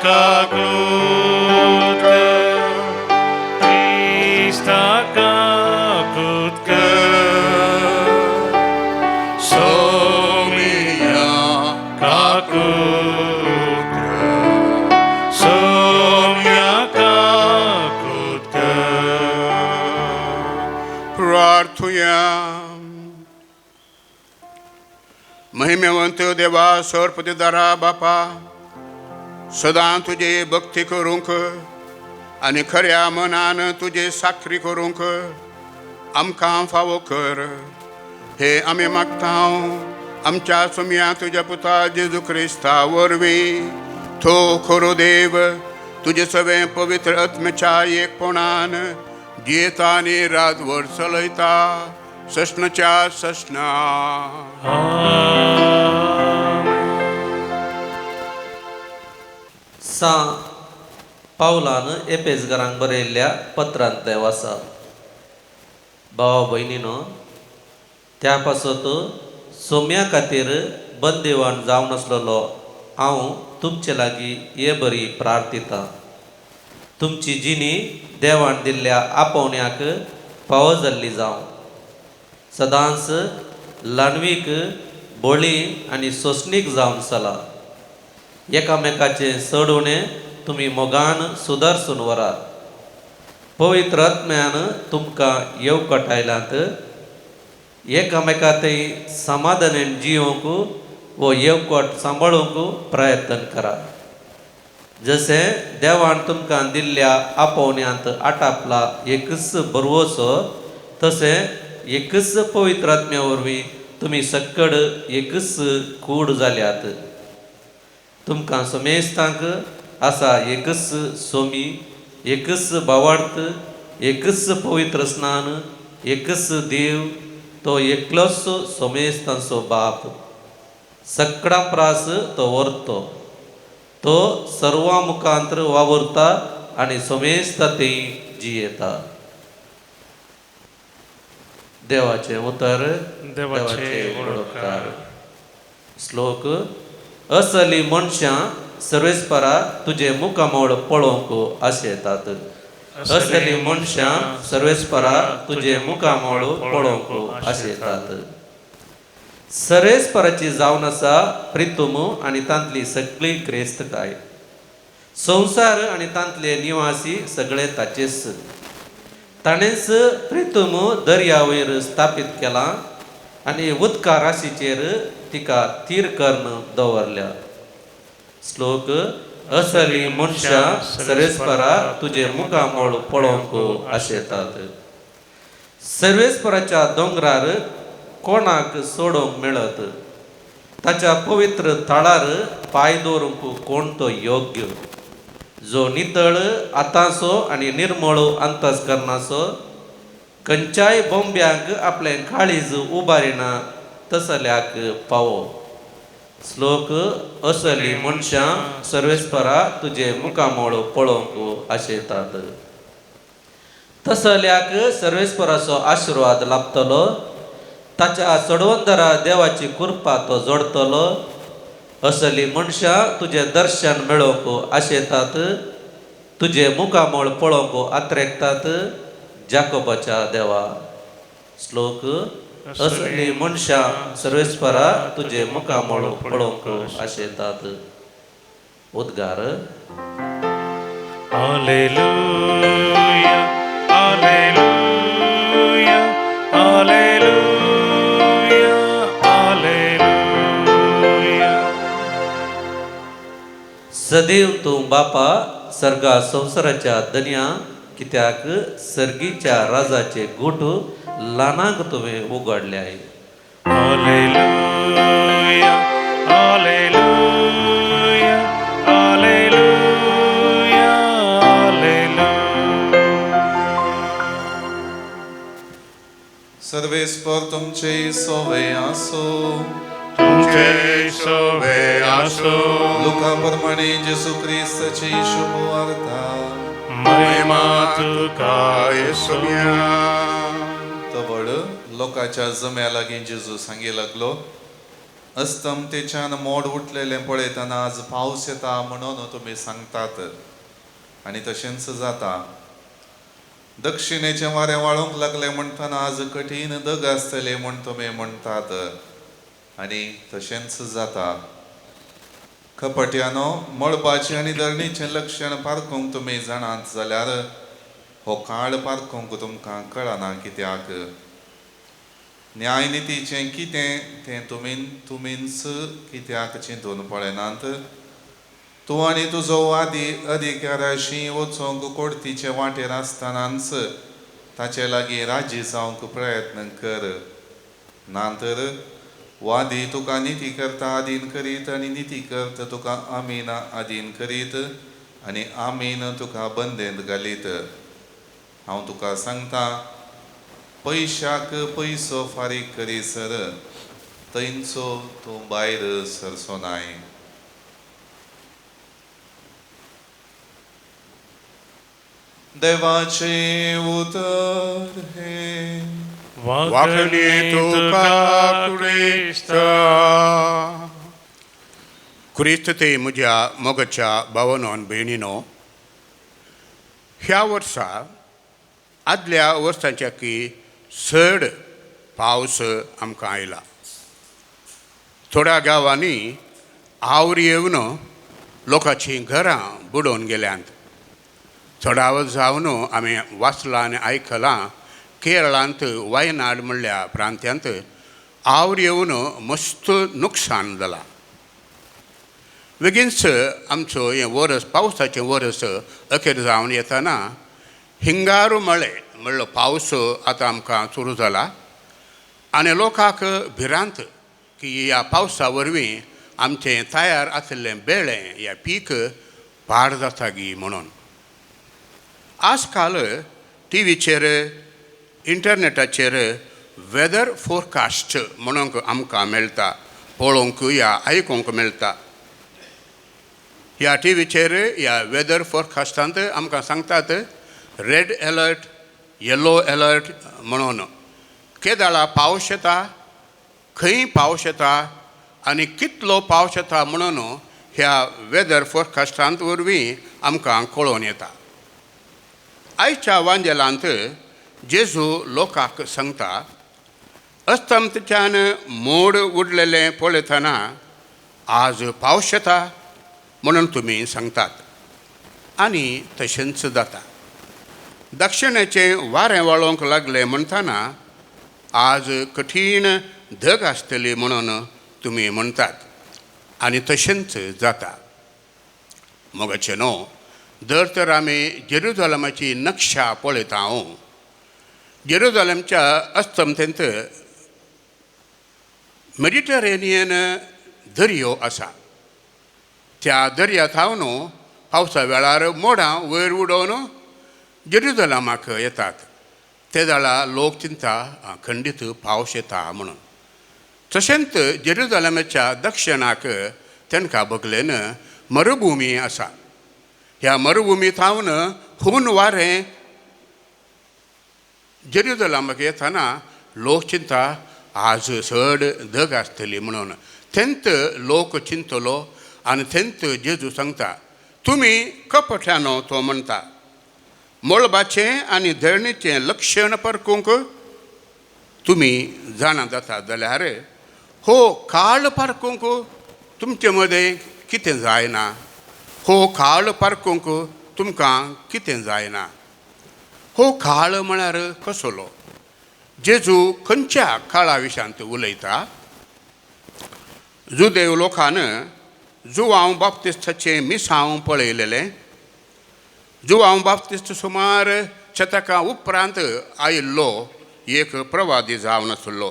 काकूत कर, क्रिस्ता काकूत कर, सोमिया काकूत कर, सोम्या काकूत कर. प्रार्थुया. महिमेवंत देवा सर्पदारा बापा, सदां तुजे भक्ती करूंक आनी खऱ्या मनान तुजे साखरी करूंक आमकां फावो कर, हे आमी मागता आमच्या सुमया तुज्या पुता जेजू क्रिस्ता वरवीं. तो खरो देव तुजे सगळें पवित्र आत्म्याच्या एकपणान जियेता आनी रातभर चलयता सस्नच्या सस्ना. आमेन. सा पावलान एपेजगरांक बरयल्ल्या पत्रांतलें वाचा. भावा भयणीनो, त्या पासत सोम्या खातीर बंदेवान जावन आसलेलो हांव तुमचे लागीं हे बरी प्रार्थिता. तुमची जिणी देवान दिल्ल्या आपोवण्याक फावो जाल्ली जावं. सदांच ल्हानवीक बळी आनी सोंसणीक जावन चला. एकामेकाचें चड उणें तुमी मोगान सुदारसून व्हरात. पवित्र आत्म्यान तुमकां येवकटायलात. एकामेका थंय समाधानेन जियोवंक वो येवकट सांबाळूंक प्रयत्न करात. जशें देवान तुमकां दिल्ल्या आपोवण्यांत आटापला एकच बरवसो, तशें एकच पवित्र आत्म्या वरवीं तुमी सक्कड एकच कूड जाल्यात. तुमकां समेस्तांक आसा एकच सोमी, एकच भावार्थ, एकच पवित्र स्नान, एकच देव, तो एकलोच सोमेस्तांचो बाप. सगळ्यां प्रास तो व्हरतो, तो सर्वां मुखांतर वावुरता आनी सोमेस्ता थंय जियेता. देवाचें उतर. देवाचे उपकार. श्लोक. असली मनशां सर्वेस्परा तुजें मुखामळ पळोवंक आशेतात. असली मनशां सर्वेस्परा तुजें मुखामळ पळोवंक आशेतात. सर्वेस्पराची जावन आसा प्रितुम आनी तांतली सगळी ग्रेस्तकाय. संवसार आनी तांतले निवासी सगळे ताचेच. ताणेंच प्रितुम दर्या वयर स्थापीत केला आनी उदका राशीचेर तिका थीर करून दवरल्या. श्लोक. असली मनशां सर्वेस्परा तुजें मुखामळ पळोवंक आशेतात. सर्वेस्पराच्या दोंगरार कोणाक सोडोवंक मेळत? ताच्या पवित्र थळार पांय दवरूंक कोण तो योग्य? जो नितळ आतांचो आनी निर्मळ अंतस्करणाचो, खंयच्याय बोंब्यांक आपलें काळीज उबारिना तसल्याक पावो. श्लोक. असली मनशां सर्वेस्परा तुजें मुखामळ पळोवंक आशेतात. तसल्याक सर्वेस्पराचो आशिर्वाद लाभतलो. ताच्या चडवंदरा देवाची कृपा तो जोडतलो. असली मनशां तुजें दर्शन मेळोवंक आशेतात, तुजें मुखामळ पळोवंक आत्रेकतात जाकोबाच्या देवा. श्लोक. असली मनशां सर्वेस्परा तुजें मुखामळ पळोवंक आशेतात. उद्गार. Alleluia, Alleluia, Alleluia, Alleluia. सदैव तूं बापा सर्गा संवसाराच्या दनया, कित्याक सर्गीच्या राजाचे गुट ल्हानांक तुवें उगडले आहे. Alleluia, Alleluia, Alleluia, सर्वेस्पर तुमचे सोवे आसो. तुमचे सोवे आसो. लुका प्रमाणे जेसू क्रिस्ताची शुभवार्ता. महिमा तुका येसुम्या. तवळ लोकांच्या जम्या लागीं जेजू सांगी लागलो, अस्तमतेच्यान मोड उठलेलें पळयतना आज पावस येता म्हणून तुमी सांगतात आनी तशेंच जाता. दक्षिणेचें वारें वाळूंक लागलें म्हणटना आज कठीण दग आसतले म्हूण तुमी म्हणटात आनी तशेंच जाता. कपट्यानो, मळबाचें आनी धरणीचें लक्षण पारखूंक तुमी जाणात जाल्यार हो काळ पारखूंक तुमकां कळना कित्याक? न्यायनितीचें कितें तें तुमीच कित्याक चिंतून पळयनात? तूं आनी तुजो वादी अधिकाराशी वचूंक कोडतीचे वाटेर आसतनाच ताचे लागीं राजी जावंक प्रयत्न कर, ना तर वादी तुका निती करता आदीन करीत आनी निती करता तुका आमीना आदीन करीत आनी आमीन तुका बंदेंत घालीत. हांव तुका सांगता, पयशाक पयसो फारीक करीसर थंयचो तूं भायर सरचो नाय. देवाचें उतर हें. वाखणी तुका क्रिस्ता. क्रिस्त ते म्हज्या मोगाच्या भावानो भयणीनो, ह्या वर्सा आदल्या वर्सांच्या की चड पावस आमकां आयला. थोड्या गांवांनी आवर येवन लोकांचीं घरां बुडोवन गेल्यांत. चडावत जावन आमी वाचलां आनी आयकलां, केरळांत वायनाड म्हणल्या प्रांत्यांत आवर येवन मस्त नुकसान जालां. बेगीनच आमचो हें वरस, पावसाचें वरस अखेर जावन येतना हिंगारू मळे म्हणलो पावस आतां आमकां सुरू जाला आनी लोकांक भिरांत की ह्या पावसा वरवीं आमचें तयार आशिल्लें बेळें ह्या पीक पाड जाता गी म्हणून. आजकाल टिवीचेर, इंटरनेटाचेर वेदर फोरकास्ट म्हणूंक आमकां मेळटा, पळोवंक या आयकूंक मेळटा. ह्या टिवीचेर ह्या वेदर फोरकास्टांत आमकां सांगतात रेड अलर्ट, येलो अलर्ट म्हणून. केदाळा पावस येता, खंय पावस येता आनी कितलो पावस येता म्हणून ह्या वेदर फोरकास्टांत वरवीं आमकां कळोवन येता. आयच्या वांजेलांत जेजू लोकांक सांगता, अस्तमतेच्यान मोड उडलेलें पळयतना आज पावस येता म्हणून तुमी सांगतात आनी तशेंच जाता. दक्षिणेचें वारें वाळोवंक लागलें म्हणटना आज कठीण धग आसतली म्हणून तुमी म्हणटात आनी तशेंच जाता. मोगाचें न्हू, दर तर आमी जेरुजलमाची नक्षा पळयता. हांव जेरुजलमच्या अस्तमतेंत मेडिटरेनियन दर्यो आसा. त्या दर्या थावन पावसा वेळार मोडां वयर उडोवन जेरुजलमाक येतात. ते जाळा लोक चिंता खंडीत पावस येता म्हणून. तशेंच जेरुजलमाच्या दक्षिणाक तेंकां बगलेन मरुभुमी आसा. ह्या मरुभुमी थावन हून वारें जेरुजलमाक येतना लोक चिंता आज चड धग आसतली म्हणून. थेंत लोक चिंतलो आनी थेंत जेजू सांगता, तुमी कपट्यानो, तो म्हणटा, मळबाचें आनी धरणीचें लक्षण परकूंक तुमी जाणा जाता जाल्यार हो काळ पारकूंक तुमचे मदें कितें जायना? हो काळ पारकूंक तुमकां कितें जायना? हो काळ म्हळ्यार कसलो? जेजू खंयच्या काळा विशांत उलयता? जुदेव लोकान जुवांव बाप्तिस्ताचें मिसांव पळयलेलें. जुवांव बाप्तिस्त सुमार शतकां उपरांत आयिल्लो एक प्रवादी जावन आसलो.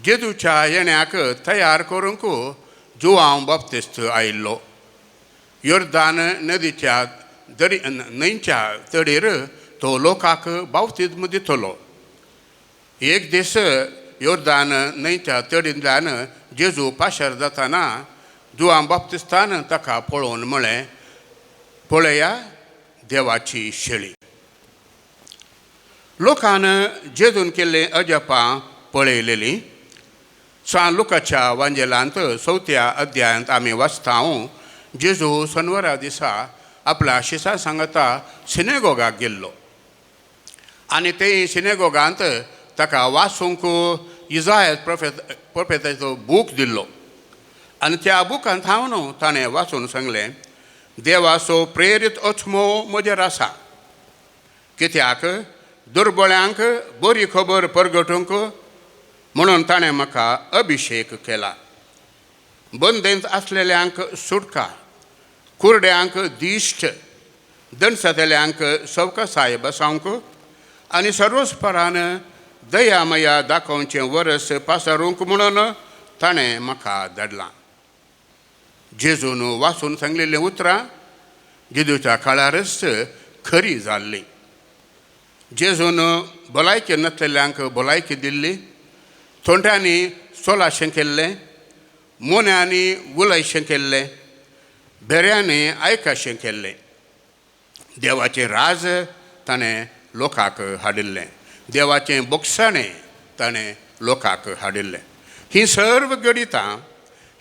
जेजूच्या येण्याक तयार करूंक जुवांव बाप्तिस्त आयिल्लो. योर्दान नदीच्या दरी न्हंयच्या तडीर तो लोकांक बाप्तिज्म दितलो. एक दीस योर्दान न्हंयच्या तडींतल्यान जेजू पाशार जाताना जुवां बाप्तिस्तान ताका पळोवन म्हळें, पळया देवाची शेळी. लोकान जेजून केल्लीं अजापां पळयलेलीं. सान लुकाच्या वांजेलांत 4थ्या अध्यायांत आमी वाचता, जेजू सनवारा दिसा आपल्या शिसा सांगता सिनेगोगाक गेल्लो आनी ते सिनेगोगांत ताका वाचूंक इजायत प्रोफेताचो बूक दिल्लो आनी त्या बुकांत हांव ताणें वाचून सांगलें, देवाचो प्रेरीत अचमो म्हजेर आसा, कित्याक दुर्बळ्यांक बरी खबर परगटूंक म्हणून ताणें म्हाका अभिशेक केला, बंदेंत आसलेल्यांक सुटका, कुरड्यांक दिश्ट, दणसातल्यांक सवकसाय बसावंक आनी सर्वस्परान दयामया दाखोवचें वरस पासारूंक म्हणून ताणें म्हाका धाडलां. जेजून वाचून सांगलेलीं उतरां जेजूच्या काळारच खरी जाल्लीं. जेजून भलायकी नासलेल्यांक भलायकी दिल्ली, थोंट्यांनी सोलाशें केल्लें, मोन्यांनी उलयशें केल्लें, भेऱ्यांनी आयकाशें केल्लें. देवाचें राज ताणें लोकांक हाडिल्लें, देवाचें बोगसाणें ताणें लोकांक हाडिल्लें. ही सर्व गणितां,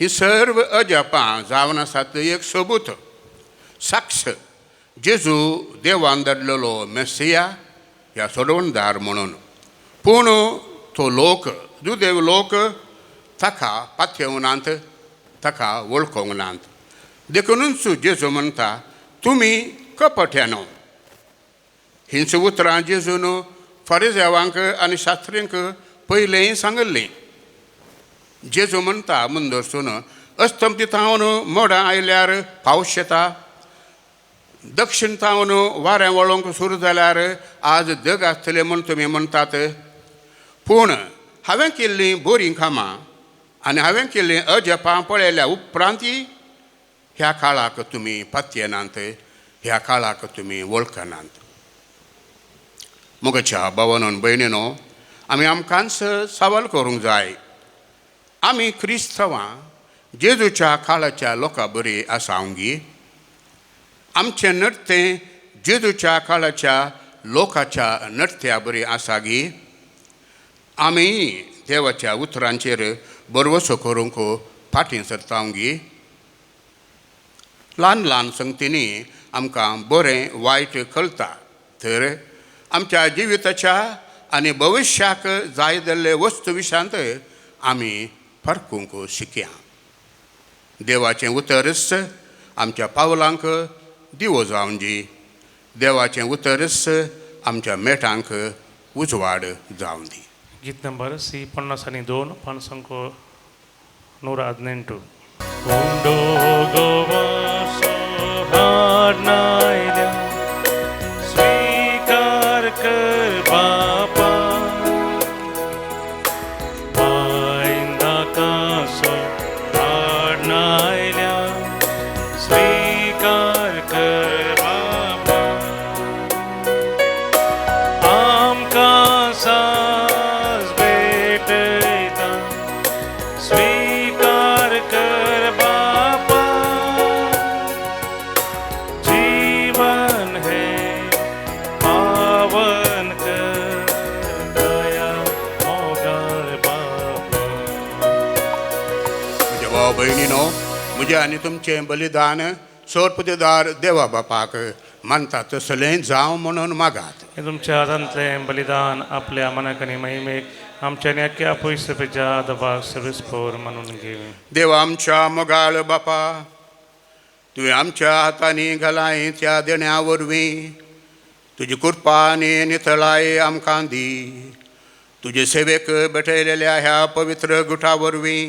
ही सर्व अजापां जावन आसात एक सबूत, साक्ष जेजू देवान धाडलेलो मेसिया ह्या सोडवणदार म्हणून. पूण तो लोक, जुदेव लोक ताका पातयेवनात, ताका वळखूंक नात. देखूनच जेजू म्हणटा, तुमी कपट्यानो. हींच उतरां जेजून फारिजेवांक आनी शास्त्रींक पयलेंय सांगिल्लीं. जेजू म्हणटा मुंदरसून, अस्तमती थावन मोडां आयल्यार पावस येता, दक्षिण थावन वारें वळोवंक सुरू जाल्यार आज दग आसतलें म्हूण तुमी म्हणटात. पूण हांवें केल्लीं बरीं कामां आनी हांवें केल्लीं अजपां पळयल्या उपरांतय ह्या काळाक तुमी पातयेनात, ह्या काळाक तुमी वळखनात. म्हज्या भावानो भयणीनो, आमी आमकांच सवाल करूंक जाय, आमी क्रिस्तांवां जेजूच्या काळाच्या लोकां बरी आसा गी? आमचें नडतें जेजूच्या काळाच्या लोकाच्या नडत्या बरी आसा गी? आमी देवाच्या उतरांचेर भरवसो करूंक फाटीं सरता गी? ल्हान ल्हान संगतींनी आमकां बरें वायट कळटा, तर आमच्या जिविताच्या आनी भविश्याक जाय जाल्ले वस्तू विशयांत आमी फरकूंक शिकया. देवाचें उतरच आमच्या पावलांक दिवो जावन दी, देवाचें उतरच आमच्या मेटांक उजवाड जावन दी. गीत ನಂಬರ್ ಸಿ 52, ಪಾನಸಂಕೋ 118. स्वीकार कर बापा, स्वीकार कर बापा, आमकां साज भेटयता, स्वीकार कर बापा, जीवन है पावन कर दया मोगाळ बापा. म्हज्या भाव भयणीनो, म्हजें आनी तुमचें बलिदान सोरपतेदार देवा बापाक मानता तसलें जावं म्हणून मागात. हे तुमच्या हातांतलें बलिदान आपल्या मनाक आनी महिमेक आमच्या आनी अख्ख्या पयसपेच्या दबाक सर्विसपोर म्हणून घेवं. देवा आमच्या मोगाळ बापा, तुवें आमच्या हातांनी घालाय त्या देण्या वरवीं तुजी कृपा आनी नितळाय आमकां दी. तुजे सेवेक भेटयलेल्या ह्या पवित्र गुटा वरवीं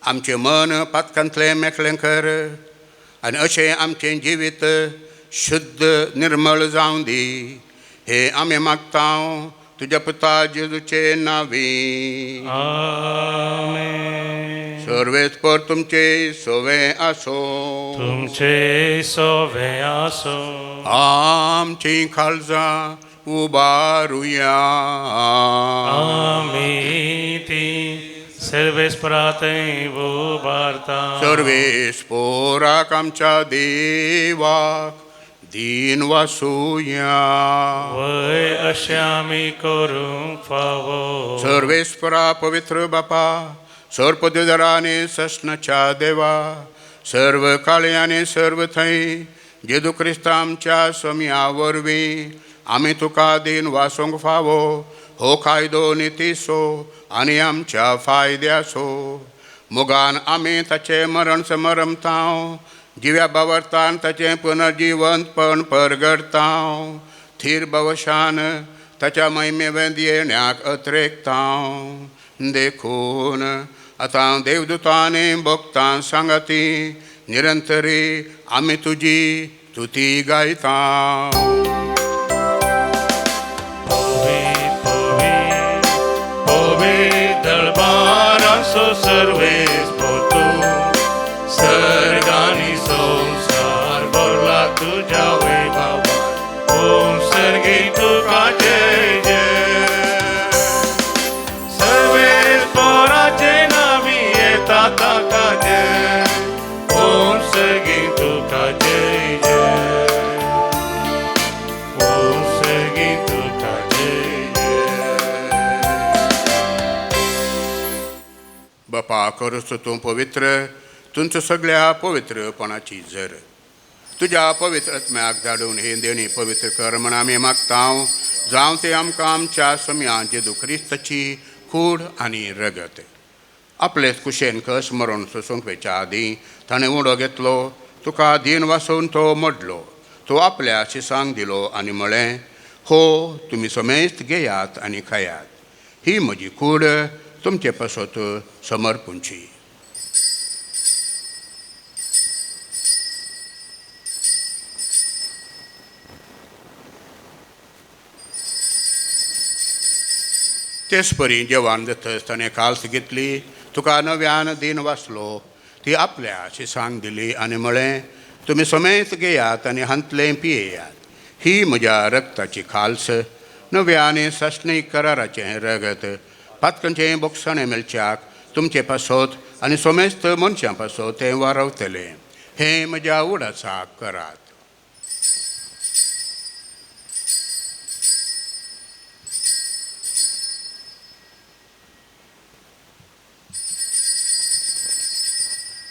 आमचें मन पातकांतलें मेकळें कर आनी अशें आमचें जिवीत शुद्ध निर्मळ जावं दी. हे आमी मागता तुज्या पुता जेजूचे नांवी. आमेन. सर्वेस्पर तुमचे सोवे आसो, तुमचे सोवे आसो. आमची काळजां उबारुया. आमी ती सर्वेस्पराथंय उबारता. सर्वेस्पोराक आमच्या देवाक दीन वासुया. वय अशें आमी करूंक फावो. सर्वेस्परा पवित्र बापा, सर्पदरा आनी सस्नाच्या देवा, सर्व काळी आनी सर्व थंय जेजू क्रिस्ता आमच्या सम्या वरवीं आमी तुका दीन वासूंक फावो हो कायदो नितीसो आनी आमच्या फायद्याचो. मोगान आमी ताचें मरण समरमतांव, जिव्या बावरतान ताचें पुनर्जिवंतपण परगडतांव, थीर भवशान ताच्या महिमेवेंत येण्याक अत्रेकतांव. देखून आतां देवदूतांनी भक्तां सांगाती निरंतरी आमी तुजी तुती गायता. सर्वेस्पोतू सर्गानी संसार भरला तुज्या वैभवान, ओम सर्गी तुका जय जय. सर्वेस्पोराचे नावी येता ताका जय, ओम सर्गी तुका जय जय, ओम सर्गी तुका जय जय. बापा करस तूं पवित्र, तुमचो सगळ्या पवित्रपणाची जर तुज्या पवित्र आत्म्याक धाडून हे देणी पवित्र कर म्हण आमी मागता. जावं ते आमकां आमच्या सम्या जेजू क्रिस्ताची कूड आनी रगत. आपलेच कुशेन कस मरण सोसूंक वेच्या आदीं ताणें उडो घेतलो, तुका दीन वासून तो मोडलो, तो आपल्या शिसांक दिलो आनी म्हळें, हो तुमी समेस्त घेयात आनी खायात, ही म्हजी कूड तुमचे पासत समर्पूंची. तेच परी जेवण जातच ताणें काल्स घेतली, तुका नव्यान दीन वाचलो, ती आपल्या शिसांक दिली आनी म्हळें, तुमी समेत घेयात आनी हांतलें पियेयात, ही म्हज्या रक्ताची खाल्स, नव्या आनी सासणीक कराराचें रगत, पातकांचें बोगसाणें मेळच्याक तुमचे पासत आनी समेस्त मनशां पासत तें वारवतलें. हें म्हज्या उडासाक करात.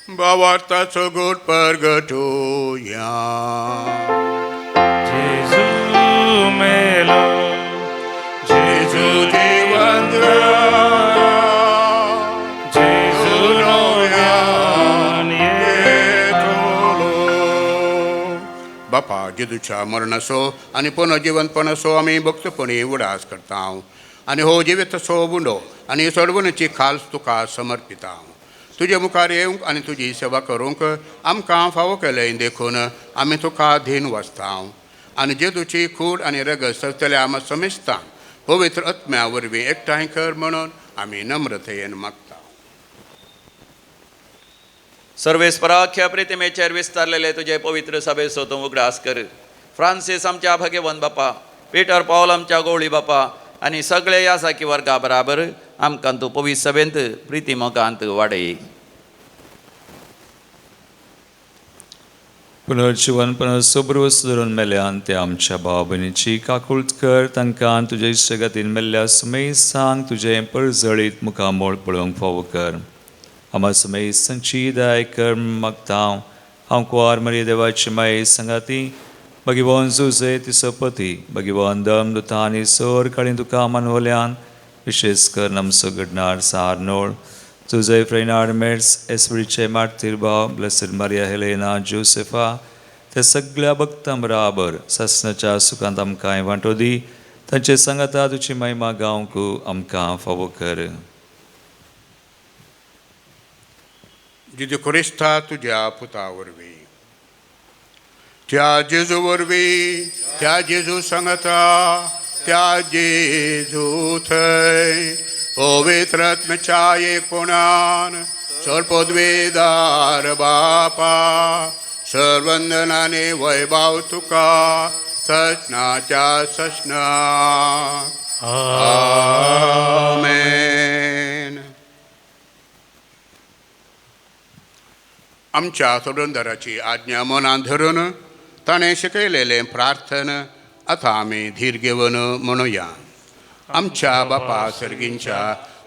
भावार्थाचो गोड परगटुया. जेजू मेलो, जेजू जिवंत रावला, जेजू नव्यान येतलो. बापा जेजूच्या मरणाचो आनी पुनर्जिवंतपणाचो आमी भक्तपणी उडास करता आनी हो जिविताचो उंडो आनी सोडवणेची खाल्स तुका समर्पिता. तुजे मुखार येवंक आनी तुजी सेवा करूंक आमकां फावो केलें देखून आमी तुका धीन वाचता आनी जेजूची कूड आनी रगत सरतल्या आमा समेस्तांक पवित्र आत्म्या वरवीं एकठांय कर म्हणून आमी नम्रतेन मागता. सर्वेस्पराख्या प्रतिमेचेर विस्तारलेले तुजे पवित्र सभेचो तूं उगडास कर. फ्रांसीस आमच्या भगेवन बापा, पीटर पावल आमच्या गवळी बापा आनी सगळे ह्या साकी वर्गा बराबर आमकां तूं पवित्र सभेंत प्रिती मोगांत वाडय. पुनर्जिवनपण सोब्रवस धरून मेल्यान ते आमच्या भाव भयणीची काकूळत कर. तांकां तुजे इश्टगतीन मेल्ल्या सुमेसांक तुजें परजळीत मुखामोळ पळोवंक फावो कर. आमा सुमेसांची दया कर मागता. हांव कुवार मरी देवाची माये सांगाती भगिवन जुजे तिसपती भगिवन दम दुता आनी सोर काळी तुका मानवल्यान विशेष कर आमचो घडणार सारनोळ जुजे फ्रेनाड मेट्स एसवीचे मार्तीर भाव ब्लेसड मारिया हेलेना जोसेफा त्या सगळ्या भक्तां बराबर सासणाच्या सुखांत आमकां वांटो दी. तांचे सांगाता तुजी महिमा गावंक आमकां फावो कर. जेजू क्रिस्ता तुज्या पुता वरवीं, त्या जेजू वरवीं, त्या जेजू सांगाता, त्या जेजू थंय पवित्र आत्म्याच्या एकपणान सर्वपदवीदार बापा सर्वंदनाने वैभव तुका ससनाच्या ससनाक. आमेन. आमच्या सोडणदाराची आज्ञा मनान धरून ताणें शिकयलेलें प्रार्थन आतां आमी धीर घेवन म्हणुया. आमच्या बापा सर्गींच्या,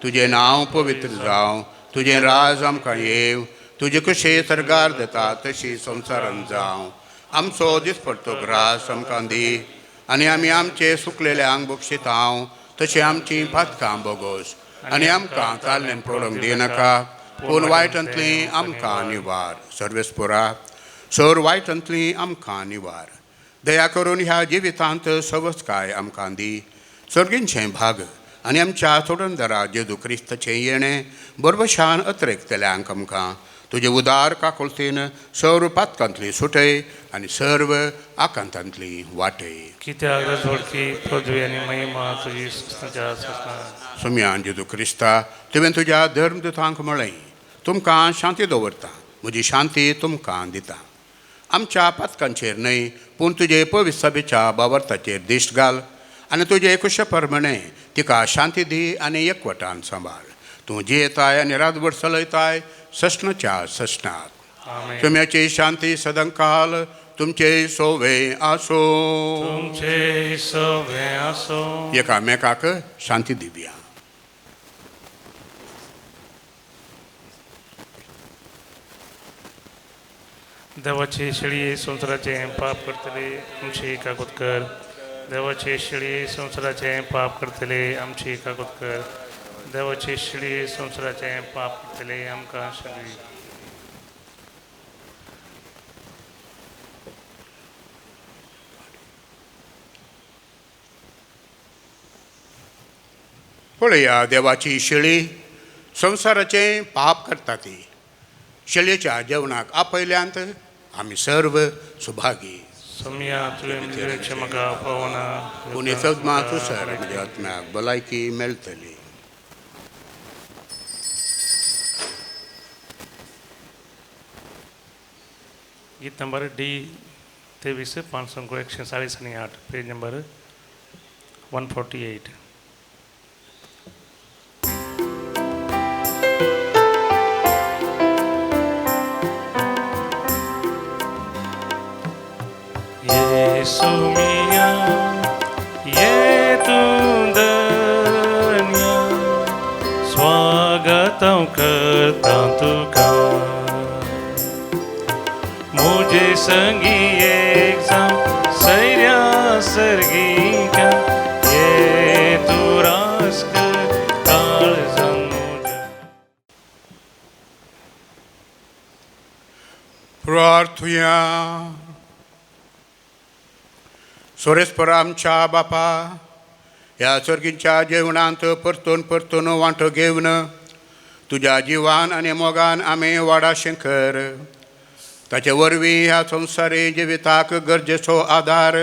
तुजें नांव पवित्र जावं, तुजें राज आमकां येवं, तुजे कशें सर्गार जाता तशी संवसारान जावं. आमचो दिसपडतो ग्रास आमकां दी आनी आमी आमचे सुकलेल्यांक बक्षितांव तशें आमची पातकां बोगोस आनी आमकां ताल्लें पडोवंक दिनाका, पूण वायटांतली आमकां निवार. सर्वेस्पोरा सर वायटांतली आमकां निवार. दया करून ह्या जिवितांत सवस्काय आमकां दी. सर्गींचें भाग आनी आमच्या सोडणदारा जेजू क्रिस्ताचें येणें बरबशान अत्रेकतल्यांक आमकां तुजे उदार काकुळतीन सर्व पातकांतली सुटय आनी सर्व आकांतांतली वाटय. कित्याक रजवडकी पदवी आनी महिमा तुजी ससनाच्या ससनाक. सोम्यान जेजू क्रिस्ता, तुवें तुज्या धर्मदूतांक म्हळें, तुमकां शांती दवरता, म्हजी शांती तुमकां दिता. आमच्या पातकांचेर न्हय पूण तुजे पवित्र सभेच्या बावर्ताचेर दिश्ट घाल आनी तुजे कुशे प्रमाणे तिका शांती दी आनी एकवटान सांबाळ. तूं जियेताय आनी रातभर चलयताय ससनाच्या ससनाक. सोम्याची शांती सदांकाल तुमचे सोवे आसो. तुमचे सोवे आसो. एकामेकाक शांती दिवया. देवाचे शेळये संवसाराचें पाप करतले आमची काकूत कर. देवाचे शेळये संवसाराचें पाप करतले आमची काकूत कर. देवाचे शेळये संवसाराचें पाप करतले आमकां शांती. पळया देवाची शेळी संवसाराचें पाप करता ती. शेळयेच्या जेवणाक आपयल्यांत आमी सर्व सुभागी. सोम्या तुवें म्हजें म्हाका पावना, पूण सदमा तुसर म्हज्या आत्म्याक भलायकी मेळटली. गीत नंबर डी 23 540 आणि 8, पेज नंबर 148. येसू मिया ये तूं धन्या, स्वागत करता तुका. मुझे संगी एक जाम सैर्या सर्गीका, ये तूं रास कर काळजान म्हज्या. प्रार्थुया. सोरेस्पर आमच्या बापा, ह्या सर्गींच्या जेवणांत परतून परतून वांटो घेवन तुज्या जिवान आनी मोगान आमी वाडाशें कर. ताचे वरवीं ह्या संवसारी जिविताक गरजेचो आदार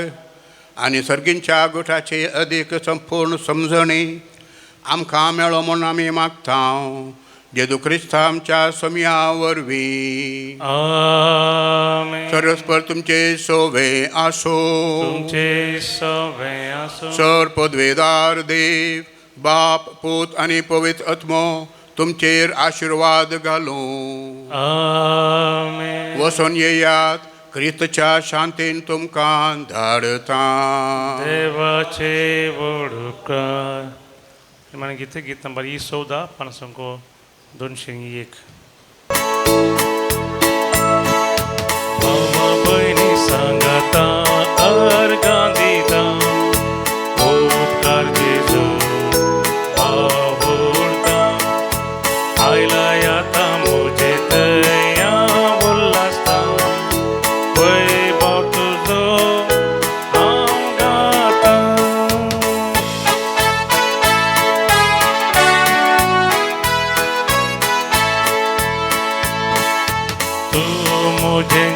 आनी सर्गींच्या गुठाची अदीक संपूर्ण समजणी आमकां मेळो म्हूण आमी मागता. जेजू क्रिस्ता आमच्या सोम्या वरवीं. आमेन. सर्वस्पर तुमचे सोवे आसो. तुमचे सोवे आसो. सर पदवेदार देव बाप पूत आनी पवित्र आत्मो तुमचेर आशिर्वाद घालूं. आमेन. वसोन येयात क्रिस्तच्या शांतीन तुमकां धाडता. देवाचे व्हड उपकार. गीत गीत नंबर 14 502. भावा भयणी सांगता अर्घां दिता, उपकार जेजू आवडता. आयला आतां म्हजे थंय उल्हासता, वैभव तुजो हांव गाता. तूं म्हजें